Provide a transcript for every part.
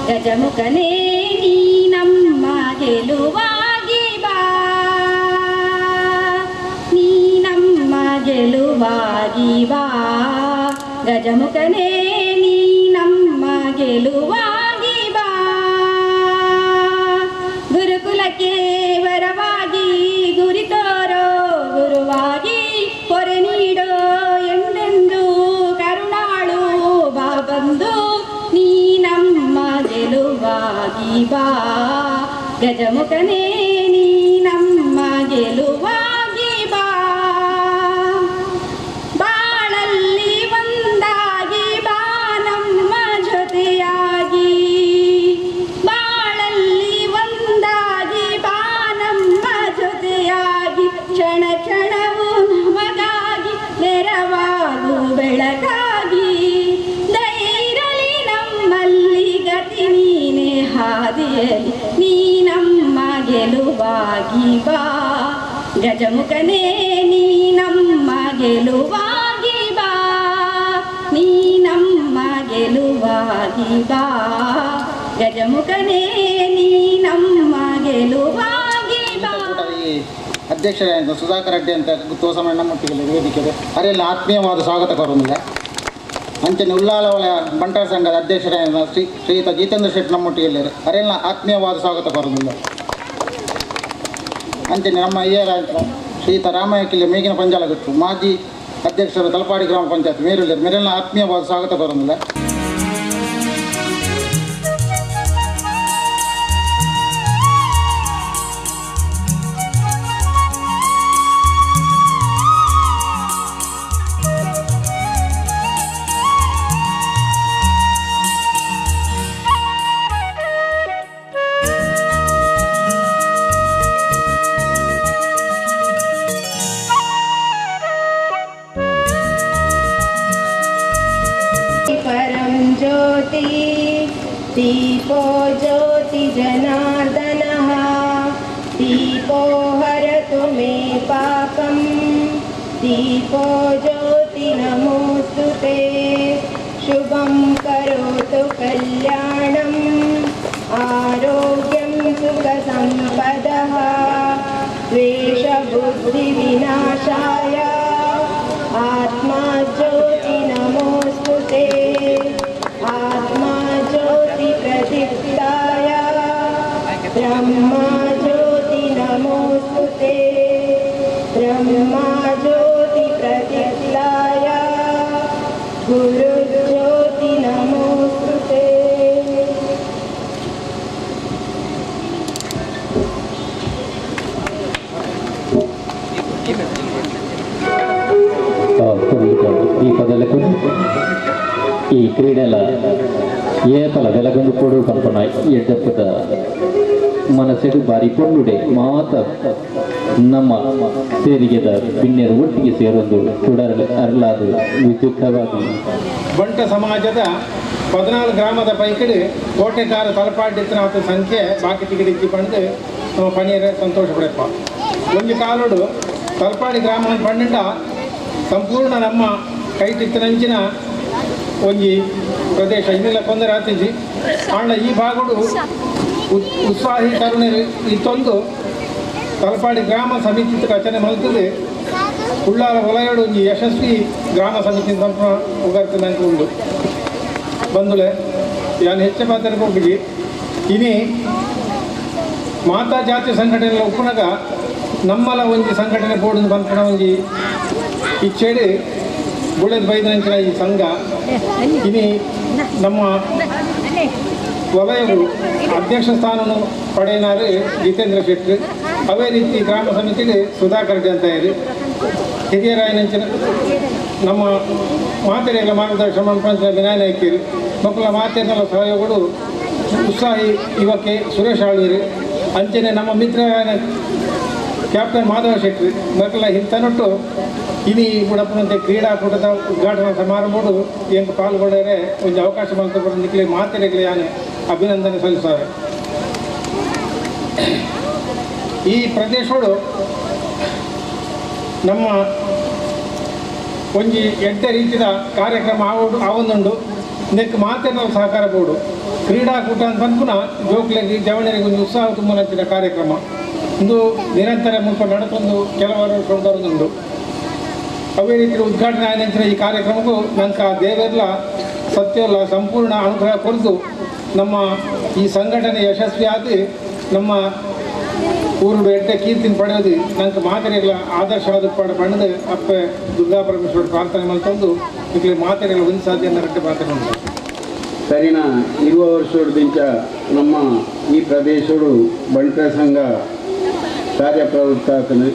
ಗಜಮುಖನೇ ನೀ ನಮ್ಮ ಗೆಲುವಾಗಿ ಬಾ, ನೀ ನಮ್ಮ ಗೆಲುವಾಗಿ ಬಾ. ಗಜಮುಖನೇ ನೀ ನಮ್ಮ ಗೆಲುವಾಗಿ ಬಾ. ಗುರುಕುಲಕ್ಕೆ ವರವಾಗಿ ಗುರಿ ತೋರೋ ಗುರುವಾಗಿ ಪೊರೆ ನೀಡೋ ಎಂದೆಂದು ಕರುಣಾಳು ಬಾ ಬಂದು ನೀ ನಮ್ಮ ಗೆಲುವಾಗಿ ಬಾ. ಗಜಮುಖನೇ ನೀ ನಮ್ಮ ಗೆಲುವಾಗಿ ಬಾ. ಬಾಳಲ್ಲಿ ಒಂದಾಗಿ ಬಾ ನಮ್ಮ ಜೊತೆಯಾಗಿ, ಬಾಳಲ್ಲಿ ಒಂದಾಗಿ ಬಾ ನಮ್ಮ ಜೊತೆಯಾಗಿ, ಕ್ಷಣ ಕ್ಷಣವೂ ನಮಗಾಗಿ ನೆರವಾಗು ಬೆಳಕಾಗಿ. ದಯೆಯಿರಲಿ ನಮ್ಮಲ್ಲಿ ಗತಿ ನೀನೇ ಹಾದಿಯಲಿ ನೀ ನಮ್ಮ ಗೆಲುವಾಗಿ ಬಾ. ಗಜಮುಖನೇ ನೀ ನಮ್ಮ ಗೆಲುವಾಗಿ ಬಾ, ನೀ ನಮ್ಮ ಗೆಲುವಾಗಿ ಬಾ. ಗಜಮುಖನೇ ನೀ ನಮ್ಮ ಗೆಲುವಾಗಿ ಬಾ. ಈ ಅಧ್ಯಕ್ಷರಾದ ಸುಧಾಕರ್ ರೆಡ್ಡಿ ಅಂತ ತೋಸಮಣ್ಣ ಮುಟ್ಟಿಗೆ ವೇದಿಕೆಗೆ ಅರೆಲ್ಲ ಆತ್ಮೀಯವಾದ ಸ್ವಾಗತ ಕೋರುವುದಿಲ್ಲ. ಅಂಚನೆ ಉಲ್ಲಾಲ ವಲಯ ಬಂಟರ ಸಂಘದ ಅಧ್ಯಕ್ಷರಾದ ಶ್ರೀಯುತ ಜಿತೇಂದ್ರ ಶೆಟ್ಟಿ ನಮ್ಮೊಟ್ಟಿಗೆ ಅರೆಲ್ಲ ಆತ್ಮೀಯವಾದ ಸ್ವಾಗತ ಕೋರುವುದಿಲ್ಲ. ಅಂಚನೆ ನಮ್ಮ ಹಿರಿಯರಾದ ಶ್ರೀಯುತ ರಾಮಯ್ಯ ಕಿಲ್ಲೆ ಮೇಗಿನ ಪಂಜಾಲಗುಟ್ಟು ಮಾಜಿ ಅಧ್ಯಕ್ಷರು ತಲಪಾಡಿ ಗ್ರಾಮ ಪಂಚಾಯತ್ ಮೇರುಳ್ಳಿ ಮೇರೆಲ್ಲ ಆತ್ಮೀಯವಾದ ಸ್ವಾಗತ ಕೋರುವುದಿಲ್ಲ. दीपो ज्योति जनार्दनः दीपो हरतु मे पापं दीपो ज्योति नमोऽस्तु ते. शुभं करोतु कल्याणम् आरोग्यं सुखसम्पदः द्वेषबुद्धिविनाशाय आत्मा ज्योति नमोऽस्तु ते. आत्मा ज्योति प्रदीप्ताय ब्रह्मा ज्योति नमोऽस्तु ते. ब्रह्मा ज्योति प्रदीप्ताय गुरुज्योति नमोऽस्तु ते. ಈ ಕ್ರೀಡೆಲ ಏಪಲ ಬೆಲಗೊಂದು ಕೊಡು ಪನ್ಪನ ಎಡ್ಡಪ್ಪದ ಮನಸ್ಸೆಡು ಬಾರಿ ಪೊಂಡುಡೆ ಮಾತ ನಮ್ಮ ಸೇರಿಗೆದ ಬಿನ್ನೆರು ಒಟ್ಟಿಗೆ ಸೇರೊಂದು ತುಡರ್ ಅರ್ಲಾದು ವಿದ್ಯುಕ್ತವಾಗಿ ಬಂಟ ಸಮಾಜದ 14 ಗ್ರಾಮದ ಪೈಕಡಿ ಕೋಟೆಕಾರ ತಲಪಾಡಿತ್ತನಾಥ ಸಂಖ್ಯೆ ಬಾಕಿ ಟಿಕೆಟ್ ಬಂದು ನಮ್ಮ ಪನೀರ ಸಂತೋಷ ಪಡೆಯಪ್ಪ. ಒಂದು ಕಾಲೋಡು ತಲಪಾಡಿ ಗ್ರಾಮ ಪನ್ನಂಡ ಸಂಪೂರ್ಣ ನಮ್ಮ ಕೈಟಿತ್ತನಂಚಿನ ಒಂಜಿ ಪ್ರದೇಶ ಇನ್ನೆಲ್ಲ ತೊಂದರೆ ಆತಿಜಿ. ಆಂಡ ಈ ಭಾಗಡು ಉತ್ಸಾಹಿ ತರುಣರು ಇತ್ತೊಂದು ತಲಪಾಡಿ ಗ್ರಾಮ ಸಮಿತಿ ರಚನೆ ಮಲ್ತದೆ. ಉಳ್ಳಾಲ ವಲಯಡು ಒಂಜಿ ಯಶಸ್ವಿ ಗ್ರಾಮ ಸಮಿತಿ ಸಂಪೂರ್ಣ ಉಗರ್ತದಂಗೆ ಉಂಡು ಬಂದುಲೆ ಯಾನು ಹೆಚ್ಚು ಪಾತ್ರ ಹೋಗಿ ಇನಿ ಮಾತಾ ಜಾತಿ ಸಂಘಟನೆ ಉಪ್ಪುನಗ ನಮ್ಮಲ ಒಂಜಿ ಸಂಘಟನೆ ಬೋರ್ಡ್ ಬಂದ್ಕಣ ಒಂಜಿ ಇಚ್ಛೆಡು ಬುಳೆದ ಬೈದನಂಚಿನ ಈ ಸಂಘ ಇನಿ ನಮ್ಮ ವಲಯವು ಅಧ್ಯಕ್ಷ ಸ್ಥಾನವನ್ನು ಪಡೆಯನಾರು ಜಿತೇಂದ್ರ ಶೆಟ್ಟಿ, ಅದೇ ರೀತಿ ಗ್ರಾಮ ಸಮಿತಿಗೆ ಸುಧಾಕರ್ ರೆಡ್ಡಿ ಅಂತ ಹೇಳಿ ಹಿರಿಯರಾಯನಂಚಿನ ನಮ್ಮ ಮಾತೆರೆಲ್ಲ ಮಾರ್ಗದರ್ಶನ ಮನ್ಪಂಚಿನ ವಿನಯ ನಾಯಕಿರು ಮಕ್ಕಳ ಮಾತೆರೆಲ್ಲ ಸಹಯೋಗಗಳು ಉತ್ಸಾಹಿ ಯುವಕೆ ಸುರೇಶ್ ಆಳ್ವಿರು ಅಂಚನೆ ನಮ್ಮ ಮಿತ್ರರಾಯನ ಕ್ಯಾಪ್ಟನ್ ಮಾಧವ ಶೆಟ್ಟಿ ಮಕ್ಕಳ ಇಂತನೊಟ್ಟು ಇನಿ ಬುಡಪ್ಪನಂತೆ ಕ್ರೀಡಾಕೂಟದ ಉದ್ಘಾಟನಾ ಸಮಾರಂಭಡು ಎಂಕ್ ಪಾಲ್ಗೊಂಡರೆ ಒಂದು ಅವಕಾಶ ಮಲ್ತು ಮಾತೆರೆಗಳ ಯಾನೆ ಅಭಿನಂದನೆ ಸಲ್ಲಿಸ್ತಾರೆ. ಈ ಪ್ರದೇಶಗಳು ನಮ್ಮ ಒಂಜಿ ಎಡ್ಡೆ ರೀತಿಯ ಕಾರ್ಯಕ್ರಮ ಆವೊಂದುಂಡು. ನೆಕ್ ಮಾತೆರ್ನಲ ಸಹಕಾರ ಬೋಡು. ಕ್ರೀಡಾಕೂಟ ಅಂತ ಪನ್ಪುನ ಜೋಕ್ಲೆಗ್ ಜವಣರಿಗೆ ಒಂದು ಉತ್ಸಾಹ ತುಂಬುನಂಚಿನ ಕಾರ್ಯಕ್ರಮ ಇಂದು ನಿರಂತರ ಮುಲ್ಪ ನಡತೊಂದು ಕೆಲವರು ಬರುದುಂಡು. ಅವೇ ರೀತಿ ಉದ್ಘಾಟನೆ ಆದ ಈ ಕಾರ್ಯಕ್ರಮಕ್ಕೂ ನಂಕ ದೇವೆರ್ಲ ಸತ್ಯಲ್ಲ ಸಂಪೂರ್ಣ ಅನುಗ್ರಹ ಕೊರದು ನಮ್ಮ ಈ ಸಂಘಟನೆ ಯಶಸ್ವಿಯಾದ ನಮ್ಮ ಊರು ಎಡ್ಡೆ ಕೀರ್ತಿನ ಪಡೆಯೋದು ನಂಗೆ ಮಾತೆರೆಗಳ ಆದರ್ಶವಾದ ಪಡೆದು ಅಪ್ಪೆ ದುರ್ಗಾ ಪರಮೇಶ್ವರ ಪ್ರಾರ್ಥನೆ ಮಲ್ತೊಂದು ಇಲ್ಲಿ ಮಾತೆರೆಗಳ ಒಂದು ಸಾಧ್ಯ ರಡ್ಡೆ ಪ್ರಾರ್ಥನೆ ಉಂಟು. ಸರಿನಾ 20 ವರ್ಷದಿಂದ ನಮ್ಮ ಈ ಪ್ರದೇಶಡು ಬಂಟರ ಸಂಘ ಕಾರ್ಯಪ್ರವೃತ್ತ ಆತನು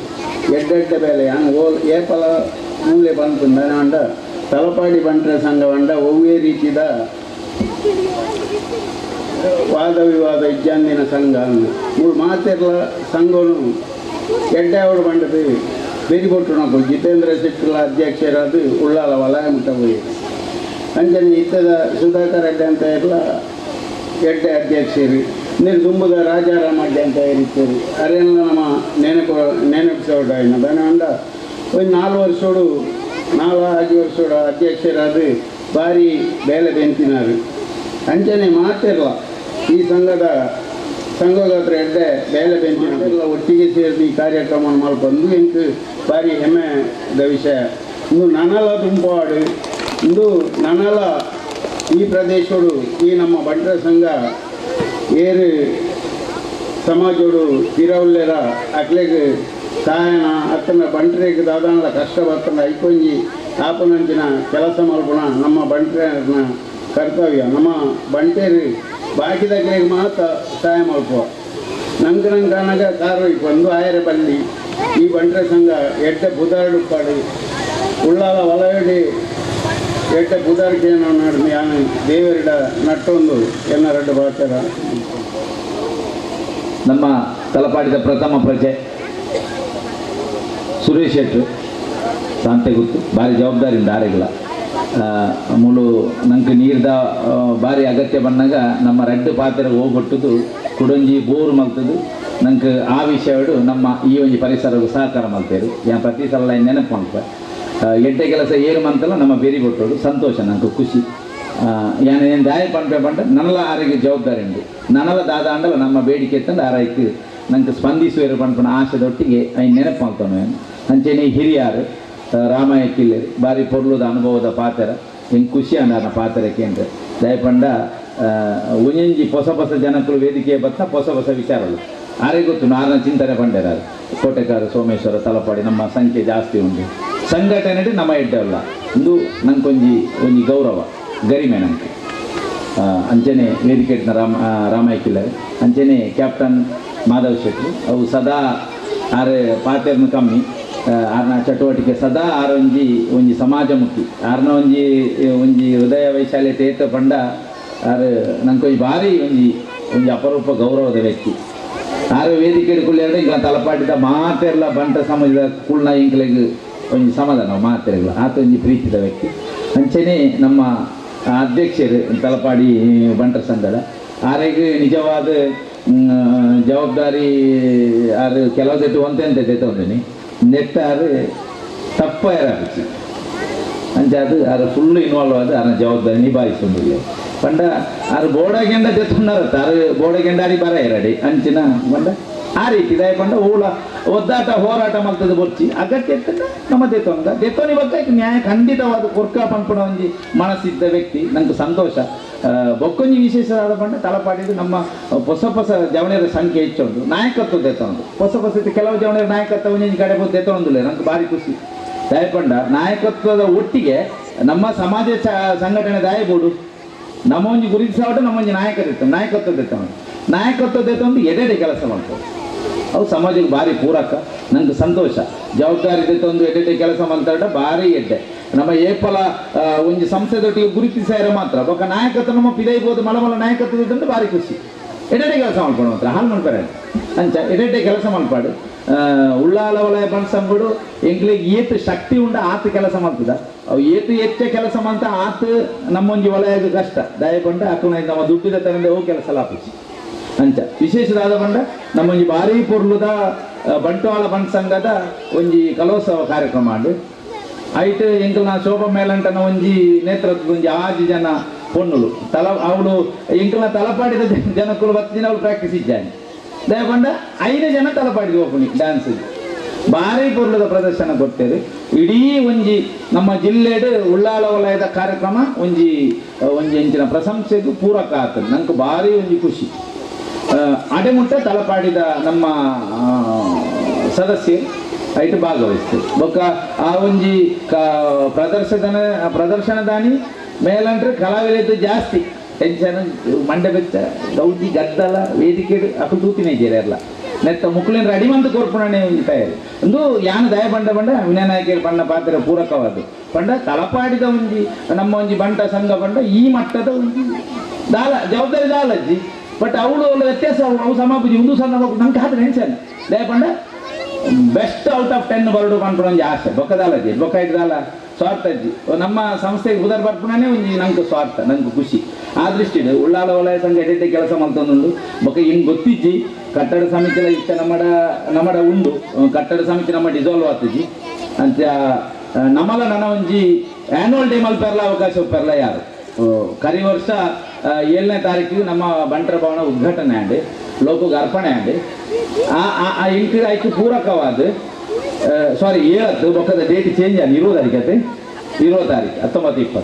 ಎಡ್ಡೆಡ್ಡೆ ಬೇಲೆ ಓಲ್ ಏಪಲ ಮೂಲೆ ಬಂತು ತಲಪಾಡಿ ಬಂಟರ ಸಂಘವಂಡ ಒವ್ವೇ ರೀತಿಯ ವಾದ ವಿವಾದ ಇಜ್ಜಂದಿನ ಸಂಘ ಮೂರು ಮಾತೆರ್ಲ ಸಂಘನು ಎಡ್ಡೆ ಅವರು ಬಂಡದು ಬೆರಿಕೊಟ್ಟು ನಕ್ಕು ಜಿತೇಂದ್ರ ಶೆಟ್ಟಿಲ ಅಧ್ಯಕ್ಷರಾದ ಉಳ್ಳಾಲ ವಲಯ ಮುಟ್ಟ ಹೋಗಿ ಅಂಚನೆ ಇತ್ತದ ಸುಧಾಕರ್ ಅಡ್ಡೆ ಅಂತ ಇರಲ ಎಡ್ಡೆ ಅಧ್ಯಕ್ಷರು ನೀರು ತುಂಬುದ ರಾಜಾರಾಮ ಅಡ್ಡೆ ಅಂತ ಇರ್ತೀರಿ ಅರೆಲ್ಲ ನಮ್ಮ ನೆನಪು ನೆನಪಿಸೋಡ ದನ ಒಂದು 4 ವರ್ಷೋಡು 4-5 ವರ್ಷೋಡು ಅಧ್ಯಕ್ಷರಾದ ಭಾರಿ ಬೇಲೆ ಬೆಂತಿನಾರು ಅಂಚನೆ ಮಾತಿರಲ್ಲ ಈ ಸಂಘದ ಸಂಘದ ಎಡ್ಡೆ ಬೇಲೆ ಬೆಂತಿನ ಒಟ್ಟಿಗೆ ಸೇರಿ ಈ ಕಾರ್ಯಕ್ರಮ ಮಲ್ಪಂದು ಎಂಕ್ ಭಾರಿ ಹೆಮ್ಮೆದ ವಿಷಯ. ಇಂದು ನನಲ ತುಂಬಾಡು ಇಂದು ನನಲ ಈ ಪ್ರದೇಶಡು ಈ ನಮ್ಮ ಬಂಟರ ಸಂಘ ಏರು ಸಮಾಜೋಡು ಪಿರವುಲ್ಲೆರ ಅಕ್ಲೆಗ್ ಸಹಾಯನ ಅತ್ತನ ಬಂಟರಿಗೆ ದಾದಾನಲ ಕಷ್ಟ ಬರ್ತನ ಐಕೊಂಜಿ ಆಪನಂಚಿನ ಕೆಲಸ ಮಲ್ಪುಣ ನಮ್ಮ ಬಂಟರನ ಕರ್ತವ್ಯ. ನಮ್ಮ ಬಂಟೇರು ಬಾಕಿದಕ್ಲೆಗ್ ಮಾತ್ರ ಸಹಾಯ ಮಲ್ಪುವ ನಂಗೆ ನಂಗೆ ಅನಗ ಕಾರು ಒಂದು ಆಯರ ಬಲ್ಲಿ ಈ ಬಂಟರ ಸಂಘ ಎಡ್ಡೆ ಬುಧಾರಡುಪ್ಪಾಡು ಉಳ್ಳಾಲ ವಲಯಡಿ ಎಡ್ಡೆ ಬುಧಾರಕ್ಕೆ ನಾಡು ಯಾನು ದೇವರಿಡ ನಟ್ಟೊಂದು ಎನ್ನ ರಡ್ಡು ಬಾತರ. ನಮ್ಮ ತಲಪಾಡಿದ ಪ್ರಥಮ ಪ್ರಜೆ ಸುರೇಶ್ ಶೆಟ್ರು ಸಾಂತೆ ಗೊತ್ತು ಭಾರಿ ಜವಾಬ್ದಾರಿಯಿಂದ ಆರೆಗಳ ಮೂಲು ನಂಗೆ ನೀರ್ದ ಭಾರಿ ಅಗತ್ಯ ಬಂದಾಗ ನಮ್ಮ ರಡ್ಡು ಪಾತ್ರೆ ಹೋಗೊಟ್ಟುದು ಕುಡೊಂಜಿ ಬೋರು ಮಲ್ತದು ನಂಗೆ ಆ ವಿಷಯಡು ನಮ್ಮ ಈ ಒಂಜಿ ಪರಿಸರಕ್ಕೆ ಸಹಕಾರ ಮಲ್ತೇರು ಯಾ ಪ್ರತಿ ಸಲ ನೆನಪು ಮಲ್ಪ ಎಡ್ಡೆ ಕೆಲಸ ಏನು ಮಂತಲ್ಲ ನಮ್ಮ ಬೇರಿ ಕೊಟ್ಟೋಡು ಸಂತೋಷ ನಂಗೆ ಖುಷಿ. ಯಾನೇನು ದಾಯ ಪಂಪೆ ಪಂಡ ನನ್ನಲ ಆರೋಗ್ಯ ಜವಾಬ್ದಾರಿ ಉಂಟು ನನ್ನಲ ದಾದ ಅಂಡಲ ನಮ್ಮ ಬೇಡಿಕೆ ತಂದು ಆರೈಕೆ ನಂಗೆ ಸ್ಪಂದಿಸುವರು ಪನ್ಪನ ಆಶೆದೊಟ್ಟಿಗೆ ಐನು ನೆನಪು ಮಾಡ್ತಾನೆ. ಅಂಚೆನೆ ಹಿರಿಯಾರು ರಾಮಾಯ ಕಿಲ್ಲೇರು ಭಾರಿ ಪೊರ್ಲುದ ಅನುಭವದ ಪಾತ್ರ ಹೆಂಗೆ ಖುಷಿ ಅಂಡ ಪಾತ್ರ ಕೇಂದ್ರ ದಯಪಂಡ ಒಂಜೊಂಜಿ ಹೊಸ ಹೊಸ ಜನಕ್ಕಳು ವೇದಿಕೆ ಬತ್ತ ಹೊಸ ಹೊಸ ವಿಚಾರಗಳು ಆರೇ ಗೊತ್ತು ನಾರನ ಚಿಂತನೆ ಪಂಡೇರಾರು ಕೋಟೆಕಾರ ಸೋಮೇಶ್ವರ ತಲಪಾಡಿ ನಮ್ಮ ಸಂಖ್ಯೆ ಜಾಸ್ತಿ ಉಂಟು ಸಂಘಟನೆ ನಮ್ಮ ಎಡ್ಡಲ್ಲ ಇಂದು ನಂಗೊಂಜಿ ಒಂಜಿ ಗೌರವ ಗರಿಮೆ ನಂಗೆ. ಅಂಚನೆ ವೇದಿಕೆ ರಾಮಾಯ ಕಿಲ್ಲರ್ ಅಂಚನೆ ಕ್ಯಾಪ್ಟನ್ ಮಾಧವ್ ಶೆಟ್ರು ಅವು ಸದಾ ಆರೆ ಪಾತೆರ್ನು ಕಮ್ಮಿ ಆರ್ನ ಚಟುವಟಿಕೆ ಸದಾ ಆರೊಂಜಿ ಒಂಜಿ ಸಮಾಜಮುಖಿ ಆರ್ನ ಒಂಜಿ ಒಂಜಿ ಹೃದಯ ವೈಶಾಲ್ಯತೆ ಏತ ಪಂಡ ಆರು ನಂಗೊಂಜಿ ಭಾರಿ ಒಂಜಿ ಒಂಜಿ ಅಪರೂಪ ಗೌರವದ ವ್ಯಕ್ತಿ. ಆರು ವೇದಿಕೆ ಕುಳ್ಳಿಯಾಡ ಇಂಕ್ಲ ತಲಪಾಟಿದ ಮಾತೆರ್ಲ ಬಂಟ ಸಮಾಜದ ಕುಳ್ನ ಇಂಕ್ಲೆಗ್ ಒಂಜಿ ಸಮಾಧಾನ ಮಾತೆರ್ಲ ಆತ ಒಂಜಿ ಪ್ರೀತಿದ ವ್ಯಕ್ತಿ. ಅಂಚನೆ ನಮ್ಮ ಅಧ್ಯಕ್ಷರು ತಲಪಾಡಿ ಬಂಟರ ಸಂಘದ ಆರೆಗ್ ನಿಜವಾದ ಜವಾಬ್ದಾರಿ ಆರು ಕೆಲವು ಒಂತೆಂತ ತೊಂದಿನಿ ನೆಟ್ಟಾರು ತಪ್ಪ ಯಾರಾಪಿಸಿ ಅಂಚೆ ಅದು ಆರು ಫುಲ್ ಇನ್ವಾಲ್ವ್ ಆದ ಆರ ಜವಾಬ್ದಾರಿ ನಿಭಾಯಿಸೊಂದಿಲ್ಲ ಪಂಡ ಆರು ಬೋಡಗೆಂಡ ತೆತ್ತುಂಡಾರತ್ತ ಆರು ಬೋಡಗೆಂಡ ಅರಿ ಬರ ಎರಡಿ ಅಂಚಿನ ಪಂಡ ಆ ರೀತಿ ದಯ ಪಂಡ ಊಳ ಒದ್ದಾಟ ಹೋರಾಟ ಮಲ್ತದ ಬೊರ್ಚಿ ಅಗತ್ಯ ನಮ್ಮ ದೇತೊಂದ ದೇತೋನಿ ಬಗ್ಗೆ ನ್ಯಾಯ ಖಂಡಿತವಾದ ಕೊರ್ಕ ಪನ್ಪುಣ ಒಂಜಿ ಮನಸ್ಸಿದ್ದ ವ್ಯಕ್ತಿ ನಂಗೆ ಸಂತೋಷ. ಬೊಕ್ಕೊಂಜಿ ವಿಶೇಷವಾದ ಪಂಡ ತಲಪಾಡಿದ್ದು ನಮ್ಮ ಹೊಸ ಹೊಸ ಜವಣಿಯರ ಸಂಖ್ಯೆ ಹೆಚ್ಚುಂಟು ನಾಯಕತ್ವ ದೇತೊಂದು ಹೊಸ ಹೊಸ ಕೆಲವು ಜವಣಿಯರ ನಾಯಕತ್ವ ಒಂಜೊಂಜಿ ಕಡೆ ಹೋಗಿ ದೇತೊಂದಿಲ್ಲ ನಂಗೆ ಭಾರಿ ಖುಷಿ. ದಯಪಂಡ ನಾಯಕತ್ವದ ಒಟ್ಟಿಗೆ ನಮ್ಮ ಸಮಾಜ ಸಂಘಟನೆ ದಾಯಬೋಡು ನಮ್ಮ ಒಂಜಿ ಗುರುತಿಸಾವಟ ನಮ್ಮ ಒಂಜಿ ನಾಯಕರಿರ್ತಾರೆ ನಾಯಕತ್ವ ದೇತೊಂದು ನಾಯಕತ್ವ ದೇತೊಂದು ಎಡೆಡೆ ಕೆಲಸ ಮಾಡ್ತಾರೆ ಅವು ಸಮಾಜಕ್ಕೆ ಭಾರಿ ಪೂರಕ ನಂಗೆ ಸಂತೋಷ. ಜವಾಬ್ದಾರಿ ತಂದು ಎಡ್ಡೆ ಕೆಲಸ ಮಾಡ್ತಾಡ ಭಾರಿ ಎಡ್ಡೆ ನಮ್ಮ ಏಪಲ ಒಂಜಿ ಸಂಸ್ಥೆದೊಟ್ಟಿಗೆ ಗುರುತಿಸಾರ ಮಾತ್ರ ಬೊಕ್ಕ ನಾಯಕತ್ವ ನಮ್ಮ ಪಿದೈಬೋದು ಮಲಮಲ ನಾಯಕತ್ವ ಭಾರಿ ಖುಷಿ. ಎಡೆಡೆ ಕೆಲಸ ಮಾಡ್ಕೊಂಡು ಮಾತ್ರ ಹಾಲು ಮಾಡ್ತಾರೆ ಅಂಚ ಎಡೆಡೆ ಕೆಲಸ ಮಾಡ್ಪಾಡು ಉಳ್ಳಾಲ ವಲಯ ಬಣ್ಸಂಗುಡು ಎಂಕ್ಲಿಗೆ ಏತು ಶಕ್ತಿ ಉಂಡ ಆತ ಕೆಲಸ ಮಾಡ್ತದ ಅವು ಏತು ಹೆಚ್ಚ ಕೆಲಸ ಮಾಡ್ತಾ ಆತ ನಮ್ಮೊಂಜಿ ವಲಯದ ಕಷ್ಟ ದಯಪಂಡ ಅಕ್ಕನ ನಮ್ಮ ದುಡ್ಡಿದ ತರಂದೆ ಹೋಗಿ ಕೆಲಸ ಲಾಪಿಸಿ ಅಂಚ ವಿಶೇಷದಾದ ಬಂಡ ನಮ್ಮೊಂಜಿ ಭಾರಿ ಪೊರ್ಲುದ ಬಂಟ್ವಾಳ ಬಂಟ್ ಸಂಘದ ಒಂಜಿ ಕಲೋತ್ಸವ ಕಾರ್ಯಕ್ರಮ ಆಂಡ್ ಐಟ್ ಎಂಕಲ್ನ ಶೋಭಾ ಮೇಲಂಟನ ಒಂಜಿ ನೇತೃತ್ವದ ಒಂಜಿ ಆಜಿ ಜನ ಪೊಣ್ಣುಲು ತಲ ಅವಳು ಎಂಕಲ್ನ ತಲಪಾಡಿದ ಜನಕ್ಕುಲು 10 ದಿನ ಅವಳು ಪ್ರಾಕ್ಟೀಸ್ ಇದ್ದಾನೆ ದಯಪಂಡ 5 ಜನ ತಲಪಾಡಿದ ಹೋಗ್ಪುಣಿ ಡ್ಯಾನ್ಸ್ ಭಾರಿ ಪೊರ್ಲುದ ಪ್ರದರ್ಶನ ಕೊಡ್ತೇವೆ. ಇಡೀ ಒಂಜಿ ನಮ್ಮ ಜಿಲ್ಲೆಡ್ ಉಳ್ಳಾಲ ವಲಯದ ಕಾರ್ಯಕ್ರಮ ಒಂಜಿ ಒಂಜಿ ಎಂಚಿನ ಪ್ರಶಂಸೆಗೂ ಪೂರಕ ಆಗ್ತದೆ. ನಂಗೆ ಭಾರಿ ಒಂಜಿ ಖುಷಿ. ಅಡೆಮುಟ್ಟ ತಲಪಾಡಿದ ನಮ್ಮ ಸದಸ್ಯರು ಐಟು ಭಾಗವಹಿಸ್ತೇವೆ. ಬೊಕ್ಕ ಆ ಒಂಜಿ ಪ್ರದರ್ಶನದಾನಿ ಮೇಲಂಟ್ರೆ ಕಲಾವಿದ ಜಾಸ್ತಿ ಟೆನ್ಷನ್ ಮಂಡೆ ಬೆಚ್ಚ ಗೌಜಿ ಗದ್ದಲ ವೇದಿಕೆ ಅಕು ತೂತಿನೇ ಇದ್ದೀರಲ್ಲ ನೆತ್ತ ಮುಕ್ಕಳಿನ ರೆಡಿ ಮಂತ್ ಕೊರ್ಪುಣನೆ ಒಂಜಿ ತಯಾರಿ ಒಂದು ಯಾನು ದಯ ಬಂಡ ಬಂಡ ವಿನಯನಾಯಕರ ಬಣ್ಣ ಪಾತ್ರ ಪೂರಕವಾದ ಪಂಡ ತಲಪಾಡಿದ ಒಂಜಿ ನಮ್ಮ ಒಂಜಿ ಬಂಟ ಸಂಘ ಬಂಡ ಈ ಮಟ್ಟದ ಒಂಜಿ ದಾಲ ಜವಾಬ್ದಾರಿ ದಾಲಜ್ಜಿ ಬಟ್ ಅವಳು ಅವಳ ವ್ಯತ್ಯಾಸ ಅವು ಸಮಾಪುಜಿ ಒಂದು ಸಣ್ಣ ನಂಗೆ ಆದ್ರೆ ಟೆನ್ಷನ್ ದಯ ಪಂಡ ಬೆಸ್ಟ್ ಔಟ್ ಆಫ್ 10 ಬರಡು ಪನ್ಪುನ ಒಂಜಿ ಆಸೆ ಬೊಕ್ಕದಾಲಜ್ಜಿ ಬೊಕ್ಕ ಇದ್ದಾಲ ಸ್ವಾರ್ಥ ಅಜ್ಜಿ ನಮ್ಮ ಸಂಸ್ಥೆಗೆ ಉದರ್ ಬರ್ಪುಣನೇ ಒಂಜಿ ನಂಗೆ ಸ್ವಾರ್ಥ ನಂಗೆ ಖುಷಿ. ಆ ದೃಷ್ಟಿಡ್ ಉಳ್ಳಾಲ ವಲಯ ಸಂಘ ಎಡೆಡ್ಡೆ ಕೆಲಸ ಮಲ್ತೊಂದುಂಡು. ಬೊಕ್ಕ ಹಿಂಗೆ ಗೊತ್ತಿಜ್ಜಿ ಕಟ್ಟಡ ಸಮಿತಿಲ ಇತ್ತ ನಮ್ಮಡ ನಮ್ಮಡ ಉಂಡು ಕಟ್ಟಡ ಸಮಿತಿ ನಮ್ಮ ಡಿಸಾಲ್ವ್ ಆತಜಿ ಅಂತ ನಮ್ಮಲ ನನ್ನ ಒಂಜಿ ಆ್ಯನ್ಯುವಲ್ ಡೇ ಮಲ್ಪೆರ್ಲ ಅವಕಾಶ ಒಪ್ಪೆರ್ಲ ಯಾರು ಕರಿ ವರ್ಷ 7ನೇ ತಾರೀಕು ನಮ್ಮ ಬಂಟರ ಭವನ ಉದ್ಘಾಟನೆ ಆಂಡ್ ಲೋಕಕ್ಕೆ ಅರ್ಪಣೆ ಆಂಡ್ ಆ ಇಂಕ್ ಐಕ್ ಪೂರಕವಾದ ಸಾರಿ 7 ಬೊಕ್ಕದ ಡೇಟ್ ಚೇಂಜ್ ಆಗಿ 20 ತಾರೀಕು ಅತ್ತೆ 20 ತಾರೀಕು 19 20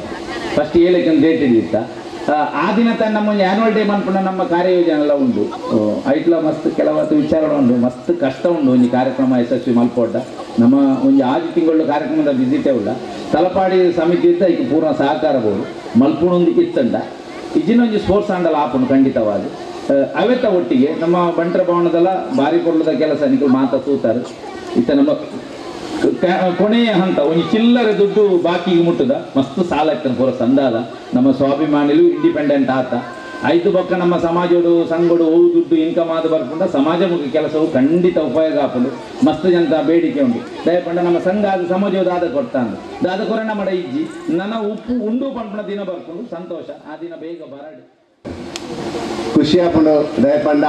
ಫಸ್ಟ್ 7ಕ್ಕೆ ಡೇಟ್ ಇತ್ತ ಆ ದಿನ ತಾನು ನಮ್ಮ ಒಂದು ಆ್ಯನ್ಯುವಲ್ ಡೇ ಮನ್ಪುನ ನಮ್ಮ ಕಾರ್ಯಯೋಜನೆ ಎಲ್ಲ ಉಂಡು. ಐಟ್ಲ ಮಸ್ತ್ ಕೆಲವತ್ತು ವಿಚಾರ ಉಂಡು ಮಸ್ತ್ ಕಷ್ಟ ಉಂಡು ಒಂಜಿ ಕಾರ್ಯಕ್ರಮ ಯಶಸ್ವಿ ಮಲ್ಪೊಡ್ಡ ನಮ್ಮ ಒಂಜಿ 6 ತಿಂಗಳು ಕಾರ್ಯಕ್ರಮದ ವಿಸಿಟೇ ಉಳ್ಳ ತಲಪಾಡಿ ಸಮಿತಿ ಇದ್ದ ಈಗ ಪೂರ್ಣ ಸಹಕಾರ ಬೋದು ಮಲ್ಪುಣೊಂದು ಇತ್ತಂಡ ಇಜಿನ ಒಂಜಿ ಸ್ಪೋರ್ಟ್ಸ್ ಆಂಡಲ ಆಪುಂಡು ಖಂಡಿತವಾದ. ಅವೆತ್ತ ಒಟ್ಟಿಗೆ ನಮ್ಮ ಬಂಟರ ಭವನದಲ್ಲ ಭಾರಿ ಪೊರ್ಲುದ ಕೆಲಸ ನಿಕುಲು ಮಾತ ತೂತಾರೆ. ಇತ್ತ ನಮ್ಮ ಕೊನೆಯ ಹಂತ ಒಂಜಿ ಚಿಲ್ಲರೆ ದುಡ್ಡು ಬಾಕಿಗೆ ಮುಟ್ಟದ ಮಸ್ತ್ ಸಾಲ ಇತ್ತನ ಪೂರ ಸಂದಾದ ನಮ್ಮ ಸ್ವಾಭಿಮಾನಿಲು ಇಂಡಿಪೆಂಡೆಂಟ್ ಆತ ಐದು ಬೊಕ್ಕ ನಮ್ಮ ಸಮಾಜೋಡು ಸಂಘಡು ಅವು ದುಡ್ಡು ಇನ್ಕಮ್ ಆದ ಬರ್ಪುಂಡ ಸಮಾಜಮುಖಿ ಕೆಲಸವು ಖಂಡಿತ ಉಪಯೋಗ ಆಪುಂಡು. ಮಸ್ತ್ ಜನತ ಬೇಡಿಕೆ ಉಂಡು ದಯಪಂಡ ನಮ್ಮ ಸಂಘ ಅದು ಸಮಾಜೋದು ಆದ ಕೊಡ್ತಾಂದು ದಾದ ಕೊರ ನಮ್ಮಡ ಇಜ್ಜಿ ನನ್ನ ಉಪ್ಪು ಉಂಡು ಪಂಪುನ ದಿನ ಬರ್ಪುಂಡು ಸಂತೋಷ ಆ ದಿನ ಬೇಗ ಬರಡು ಖುಷಿ ಆಪುಂಡು. ದಯಪಂಡ